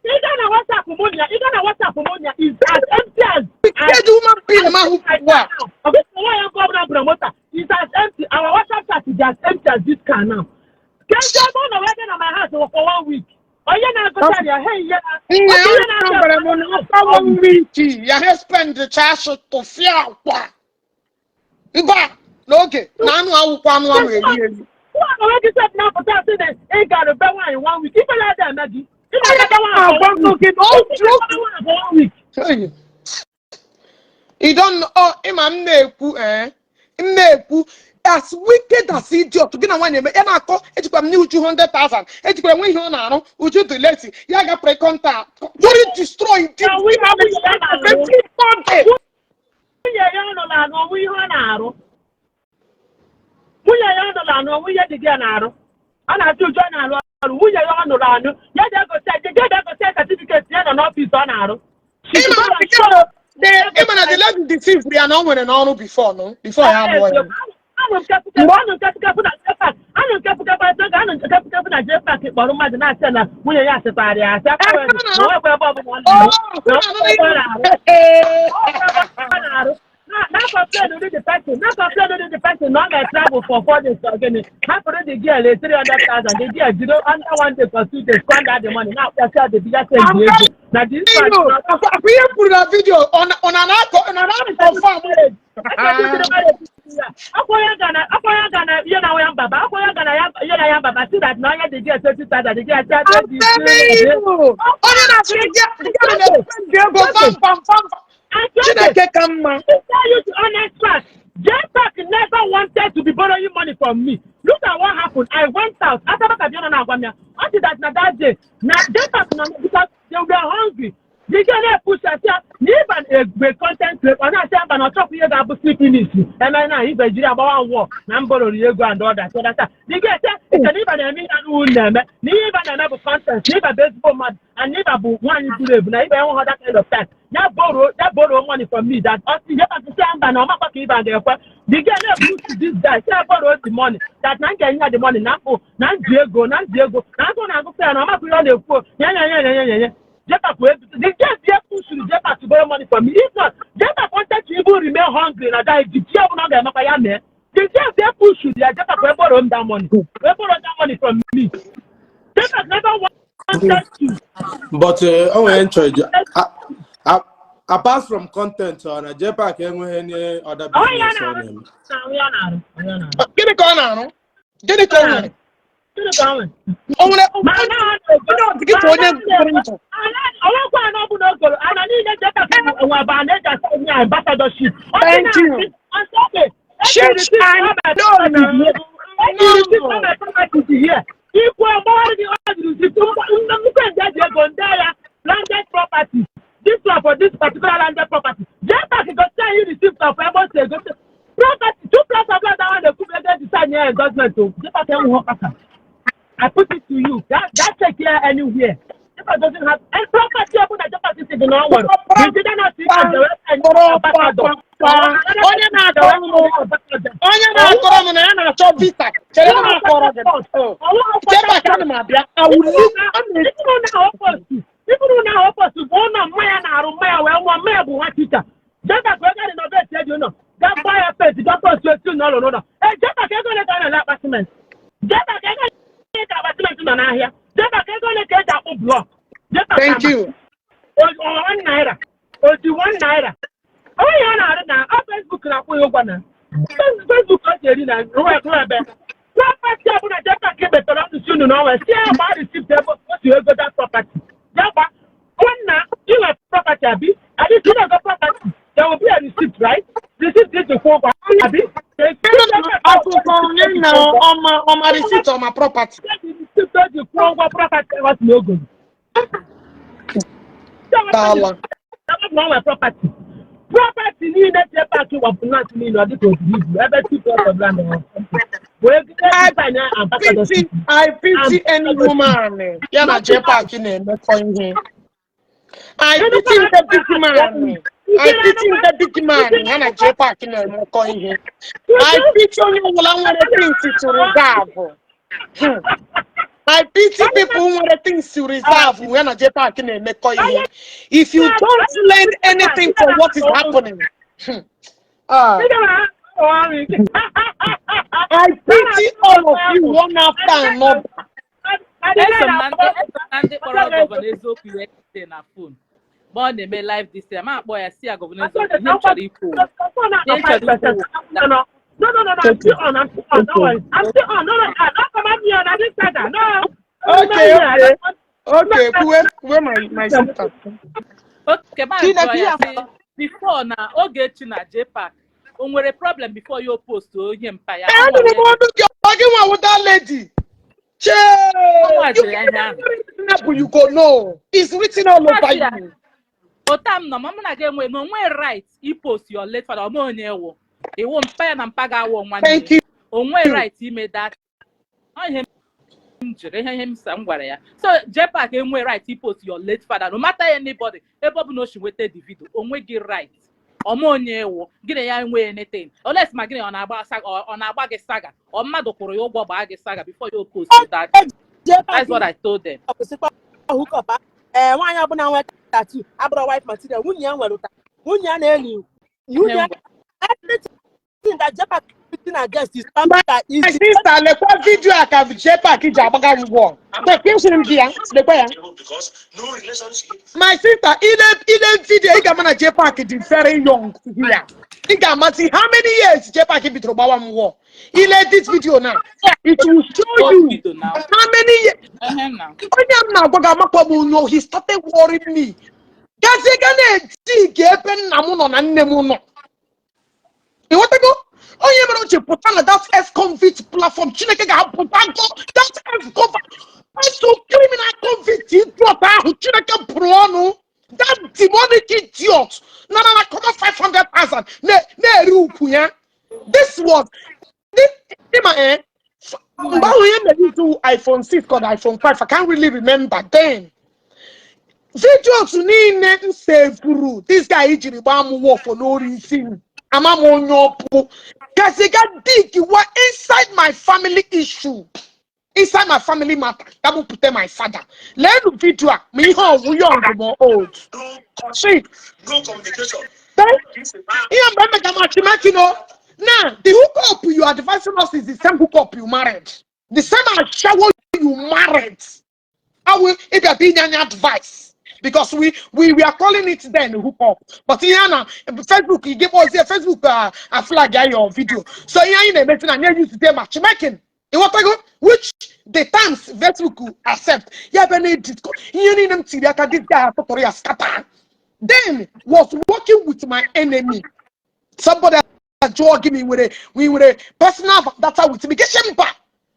Ị gaa na WhatsApp mụ ya, ị gaa na WhatsApp mụ ya, is as empty as Wicked human being ma who wa. Okay, so why you go promoter is as empty. Our WhatsApp chat is as empty as this car now. Kenji ebe ọ nọ wee bịa na my house for one week. Onye na-agụcha ya, hey, ya. Nne ya gwara m na after one week ya ha spend chaasị tụfịa akwa mba n'oge na anụ awụkwa anụ ahụ eri eri. Nwa onwe gị sef na-apụta asị na ị gara be nwaanyị one week. Ife ya eme gị. Ị na-aga be nwaanyị for Agwa one week. gị na otu Ị na-aga be nwaanyị for one week. Hey. You don't know, oh, ịma m na-ekwu, m na-ekwu as wicked as idiot gị na nwaanyị eme ya na-akọ. Ejikwa m nye Uju 100,000, ejikwa enwe ihe ọ na-arụ. Uju dị late, ya gafere contact very destroy the Na nwunye ya na-arụ. Everybody. Nwunye ya ọ nọla n'onwe ihe ọ na-arụ. Nwunye ya ọ nọla n'onwe ihe dị gị ya na-arụ. Ọ na-asị Uju ọ na-arụ ọrụ. Nwunye ya ọ nụrụ anụ. Ya ji egosi ya egosi certificate ya nọ n'office ọ na-arụ. She Ịma go na and show. ịma na the lady deceive ya na ọ nwere n'ọrụ before, no before ya alụọ ya. Anụ nkepụkepụ na JPAC, anụ nkepụkepụ asị, anụ nkepụkepụ na JPAC kpọrọ mmadụ na-asị na nwunye ya asịtara ya asị aka wee na onwekwa ebe ọbụla ọ na-arụ, na onwekwa ebe ọ na-arụ, ọ na-arụ na complain with the person, na complain with the person na ọ ga-travel for 4 days or gịnị, hapụrụ the girl a 300,000. The girl jiri under one day for 2 days squander the money, na-akpọsị the biggest ego na this Video, akwa ihe kwuru na video ọ na na-akọ ọ na na-confirm. Akwa ya ga na ihe na ya mbaba, akwa ya ga na ya ihe na ya mbaba, see that na onye the girl 20,000, the girl I'm telling you. Onye na-asịrị gị gị na-spend ego fam fam fam fam. Chineke ka mma. To tell you the honest fact, JPAC never wanted to be borrowing money from me. Look at what happened. I went out. After Baka na agwa m ya, ọ sị that na that day, na JPAC na because they were hungry. The girl na-push ya sị ya na ịba egbe content creator, ọ na-asị ya mba, na ọ chọpụ ihe ga-abụ sleepiness. Eme na ibe jiri agbawa nwụọ na mborori ego and all that. So that the girl sị nke na ịba na-eme ihe anụ na-eme, na ihe ịba na-eme bụ content, na ịba bụ ezigbo mmadụ, and na ịba bụ nwaanyị buru ebu, na ịba enweghị that kind of time. Ya borrow money from me that ọ sị JPAC sị ya mba, na ọ makwa ka ịba ga-ekwe. The girl na-epush this guy sị ya borrow the money that na m ga-enye ya the money, na mkpụ na nji ego, na nji ego na agụ na-agụkọ ya, na ọ makwa ihe ọ na-ekwu o. Nye nye nye nye nye nye JPAC wee the girl dey push JPAC to borrow money from me. If not, JPAC wanted to even remain hungry na that Egypt. Ihe ọbụla ọ ga-emekwa ya mee. The girl dey push ya, JPAC wee borrow him that money, wee borrow that money from me. JPAC never wanted to. But o nwere nchọ ije apart from content, ọ na JPAC enweghị any other Ọ ya business ọ na-arụ na-eme? Na-arụ ya, na-arụ ya, na-arụ. Gịnị ka ọ na-arụ? Gịnị ka o nwere? Gịnị ka ọ nwere? O nwere Ma na ha na-ego. Onye ọ dị gị ka onye nwere njọ. Ọnwekwa anọ bụ na ogoro ana niile JPAC nwe bụ ana eji asa onye ambassadorship. Ọ dị Thank you. na-asị on Sunday, Shit, I know now. Here ikwu ọgbọghọrọ gị, ọ jiri receipt nnukwu ndị eji ego ndị agha landed property, this one for this particular landed property. JPAC gosi anyị receipt of ebe o si egosi property, two plots of land ahụ na-ekwu bụ ego eji sign ya endorsement o. JPAC enweghị ọkpata. I put it to you. That check here anywhere. JPAC doesn't have any property ọbụla JPAC si gị na ọ nwere. The na si ambassador. Onye na-akọrọ m na ya na-achọ visa, chere m na-akọrọ gị. JPAC, ana m abịa. I will leave. Iburu na opos bụ ụlọ mmanya na-arụ mmanya wee nwụọ mmanya bụ nwa ticha. JPAC wee gaa renovate eji ụlọ, gaa gbaa ya paint, gaa post etu na ọlụrụ ụlọ. Ee, JPAC, ego ole ka ọ na-ele akpa simenti? JPAC, ego ole ka akpa simenti nọ n'ahịa? JPAC, ego ole ka eji akpụ block? JPAC Thank you. ₦1, o ji ₦1. Onye ya na-arụ na ọ Facebook na-akwụ ya ụgwọ na Facebook ọ ji eri na rụọ ebe property ọbụla JPAC mepere ọnụ si unu n'ọnwa si ya gbaa receipt ebe o si ego that property. Ya gba nwanna inwe property abi abi si na-ego property, there will be a receipt, right? Receipt iji kwụ ụgwọ abi. Akụkọ onye na ọma ọma receipt ọma property. Receipt o ji kwụ. Kwụọ ụgwọ property ọ sị na o goro. Dala. Na o nwere property niile JPAC wapụ nat niile, ọ dịka oburu ibu ebe two plot of land or something bụ ego I ego sign pity, ambassadorship. I pity any woman ya na JPAC na-emekọ ihe. I pity the big man. I pity the big man ya na JPAC na-emekọ ihe. I pity onye ọbụla nwere things to reserve. I pity people nwere things to reserve ya na JPAC na-emekọ ihe. If you don't learn anything from what is happening, ah, I pity all of you one after another. Eso m na ndị kpọrọ Governor Eziokwu yesterday na phone mgbe ọ na-eme live this year. Ma akpọ ya si ya, "Governor Eziokwu, ihe m chọrọ ikwu, ihe m chọrọ ikwu." No, I'm still on. I'm still on. Don't worry. I'm still on. No, ah, don't come at me on. I didn't say that. No. Okay. Kwuwe, kwuwe, my sister. Okay, ma Chineke jụọ ya ya sị, before na Ogechi na JPAC o nwere problem before ya o post onye mpa ya? Ee, anụrụ m ọnụ gị, ọ gị nwa wụ that lady. Chee, Ọnwa you jụrụ ya ihe ahụ. can you go know. It's written all over you. Ụta m nọ ma mụ na gị enwe na onwe right ipost your late father. Ọma onye wụ iwu mpa ya na mpa ga-awụ nwanne. Thank you. Onwe right ime that. Ọ ihe m jụrụ, ihe m sa m gwara ya. So JPAC enwe right ipost your late father, no matter anybody, ebe ọ bụ na o si nweta the video. Onwe gị right. Ọma onye ewu gị na ya enweghị anything, unless ma gịnị, ọ na-agba saga, ọ na-agba gị saga, ọ mmadụ kwụrụ ya ụgwọ gbaa gị saga before you post that. That's what I told them. Kwụsịkwa hookup. Ee, nwaanyị ọbụla nwe tattoo abụrụ wife material. Nwunye ya nwere ụta, nwunye ya na-eli nwunye ya. Everything that JPAC written against is something that is My sister, lekwa video a ka JPAC ji agbaga ngwọ. Lekwa, esiri m gị ya, lekwa ya. Because no relationship. My sister, ile video, ị ga-ama na JPAC dị very young here. Ị ga-amasị how many years JPAC bidoro gbawa m wọ. Ile this video now, it will show you video now. How many years. Ehe, na Onye m na-agwa gị amakwa m onye. He started worrying me. Gazie ga na-eti ka ebe nna m nọ na nne m nọ. Ịghọtago? Onye mere o ji pụta na that ex-convict platform, Chineke ga-apụta go that ex-convict, so criminal convict idiot ahụ, Chineke pụrụ ọnụ that demonic idiot na na na cover 500,000 na-eri ukwu ya. This was this ịma, eh, mgbe ahụ ihe mere itu iPhone 6 called iPhone 5, I can't really remember then. Videos niile m sevuru, this guy jiri gbaa m wọfọ n'ori isi m, ama m onye ọpụ gaziga dig wa inside my family issue, inside my family matter, ya bụ pute my father. Leenụ video a, ma ihe ọwụ young ma old. No contact, Shit. no communication. Ihe mgbe emeka matchmaking o. Now the hookup you are advising us is the same hookup you married, the same ashawo you married. I will if you are being any advice, because we are calling it then hookup, but ihe na Facebook, you give us here Facebook, a flag ya your video, so ihe anyị na-emesi na anyị use the matchmaking, ịghọtago, which the times Facebook accept ya ebe na edit ihe niile m tiri aka. This guy atụtụrụ ya scatter, then was working with my enemy. Somebody jụọ gị ma ị nwere, ma ị nwere personal data with me, gịsị mba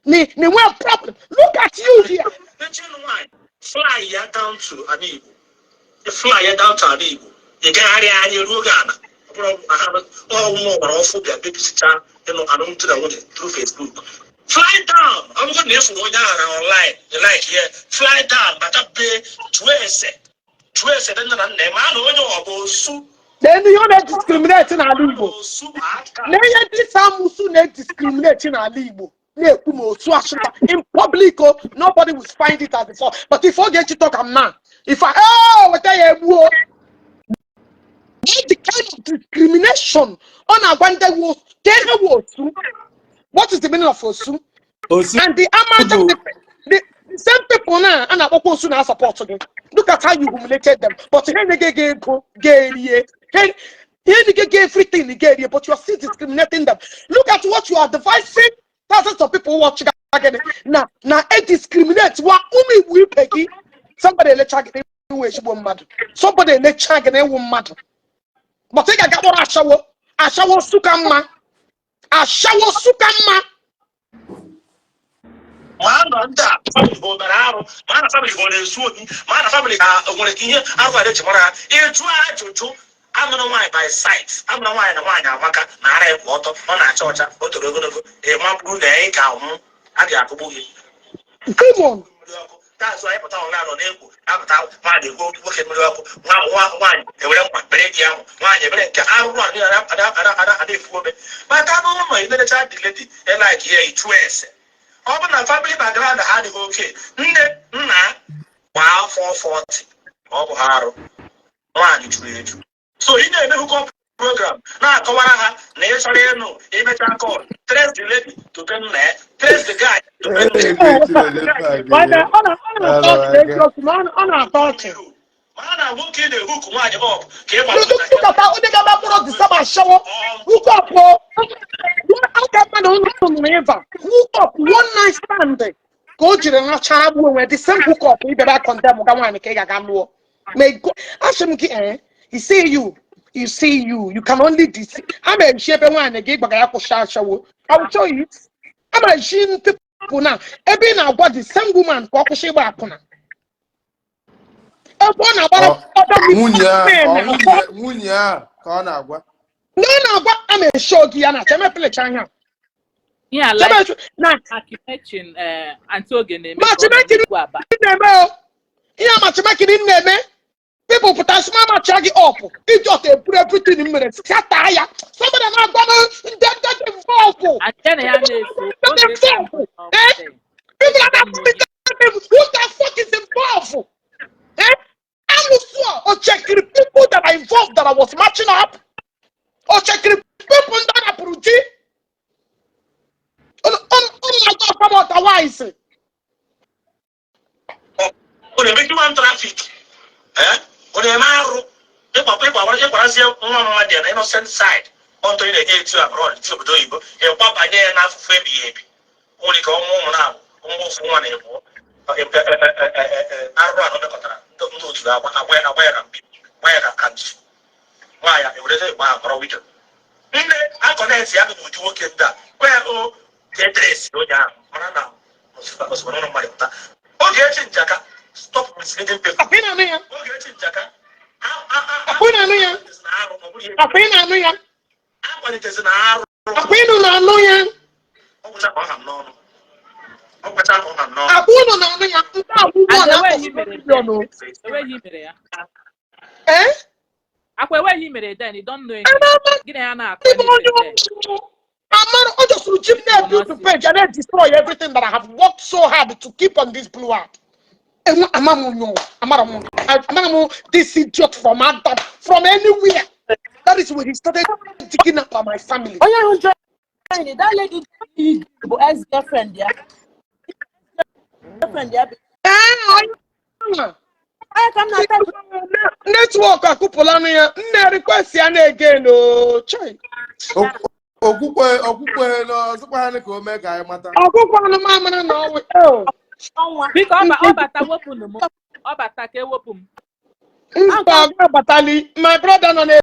na enwe problem. Look at you here. Echi nwaanyị fly ya down to ana Igbo, fly ya down to ana Igbo, ị gagharịa anya ruo gị ana. Ọ bụrụ na ha ọnwụ ọgbara ọfụ bịa bebisicha ịnụ alụmdi na nwunye through Facebook. Fly down. Ọ bụrụ na ịfụrụ onye ahụ na online, you like ya, fly down, bata be, jụọ ese, jụọ ese dị nna na nna ya, ma na onye ọ bụ osu. Lee ihe ọ na-ediscriminate n'ala Igbo. Osu ma aka. Lee ihe ndị samusu na-ediscriminate n'ala Igbo, na-ekwu ma otu asụta in public o, nobody will find it as before. But if Ogechi talk am now, if I, oh, weta ya egbuo. The kind of discrimination ọ na-agwa ndị wo ka ihe wo osu. What is the meaning of osu? Osu And the amount of bụ the same people now a na-akpọkwa osu na-support gị. Look at how you humiliated them, but ihe nye gị ego ga-erie, ihe nye gị everything ga-erie, but you are still discriminating them. Look at what you are advising thousands of people watching gịnị na e discriminate wa ụmụ Igbo ibe gị. Somebody elecha gị na ịwụ ezigbo mmadụ, somebody elecha gị na ịwụ mmadụ, but ị ga-aga kpọrọ ashawo, ashawo suka mma, ashawo suka mma. Ma nọ ndị a Igbo mere arụ. family ọ na-ezu ohi, ma na family ha nwere ihe arụ a eji mara ha. Ịjụ ajụjụ, anụrụ nwaanyị by sight, anụrụ nwaanyị na nwaanyị amaka na ara ịkwụ ọtọ, ọ na-acha ọcha, o toro ogologo, ịma bụrụ na ị ga-anwụ, a ga-akụgbu gị. Demon. Mmiri ọkụ taazụ anyị pụta ọnụ anọ na-ekwu apụta, nwaanyị egwu nwoke mmiri ọkụ, nwa nwa nwaanyị ewere mkpa bere di ahụ, nwaanyị ebere nke arụrụ a niile ada ada ada ada efu ome maka n'ụlọ ilerecha the lady elike ya, ịchụ ese, ọ bụ na family background ha adịghị oke, nne nna gbaa afọ 40, ọ bụ ha arụ nwaanyị juru eju. So ị na-eme hookup program, na-akọwara ha na ị chọrọ ịnụ, imecha call, trace the lady to be nna ya, trace the guy to be nne ya. Nwanne, ọ na-atọ ọchị eziokwu, ma ọ na-atọ ọchị. Ma na nwoke na-ehook nwaanyị up ka ị Nkata onye ga-abịa kpọrọ Disaba ashawo hook up o. Aka mmadụ nụrụ ịva hook up, one night stand ka o jiri rachara gbuo onwe. The same hook up ị bịara condemn ga nwaanyị ka ị ga-aga lụọ. May God, asị m gị, you see you, you see you, you can only deceive. A ma eji ebe nwaanyị gị gbaga ya kwụsị ashawo. I will tell you, a ma eji people na ebe ị na-agwa the same woman ka ọ kwụsị ịgba akwụna, ebe ọ na-agbara other Nwunye a men ọ akpọ. Nwunye a ka ọ na-agwa. Na ọ na-agwa a na-esho gị ya na chemepelecha anya. Ihe a like na matchmaking, Aunty Oge na-eme ka ọ Matchmaking na-ekwu aba. Na-eme o ihe matchmaking na-eme, people pụta sị ma match gị up, idiot eburu everything m mere scatter ya. Somebody na-agwa m ndị ndị dị involved. Aunty na ya na-eso Ndị oge. Involved, eh, people are not, who the fuck is involved, eh? Amụsụ a o checkiri people that are involved that I was matching up, o checkiri people ndị a napụrụ di unu na-agwa ọkwa m otherwise. Ọ na-eme human traffic, eh? Ọ na-eme arụ ịkwarazie nwa mmadụ ya na innocent side ọntụ ị na-eje etu abroad ti obodo oyibo, ịkwabanye ya n'afụfụ ebighị ebi. O nwere ike ọnwụ ụmụ na-abụ nwa ofu nwa na-ebu arụrụ anọ mekọtara ndị otu agba agba ya agba ya ka mbi gba ya ka ntu nwaanyị ewereze ịgba akọrọ widow nne akọneti ya bụ ụdị nwoke ndị a gwa ya o ka eteresi onye ahụ mara na ozugbo n'ụlọ mmadụ pụta. Ogechi Njaka, stop misleading people. Akwa ị na-anụ ya? Ogechi Njaka. Akwa ị na-anụ ya? Akwa ị na-anụ ya? Akwalitezi na arụ. Akwa ịnụ na-anụ ya? Ọ gwụcha ka ọ ha m n'ọnụ, ọ gwụcha ka ọ ha m n'ọnụ. Akwa ụnụ na-anụ ya? Nke a bụ ụgbọ And na enweghị mere million o. Enweghị mere ya. Eh. Akwa enweghị mere then, you don't know anything. Ebe Gị na ya na-akọ ndị bụ onye anything then. ọchụ amara o josuru ji m na-ebuild the page and then destroy everything that I have worked so hard to keep on this blue app. Enwe ama m onye ụwa, amara m, amara m this idiot from Adam, from anywhere. That is when he started digging up on my family. Onye ahụ join that lady bụ ex girlfriend ya, girlfriend ya bụ Ee, onye ahụ. Onye ka m na-ata. Network akụpụla nụ ya. Nne, request ya na-egen o chai. Okwukwe, okwukwe na ọzọkwa ha ka o mee ka anyị mata. Ọgwụgwọ anụmanụ na ọnwụ oh. Ọnwa. Biko, ọ bata, wepụnụ m. Ọ bata ka ewepụ m. Mba, ọ abatali. My brother nọ na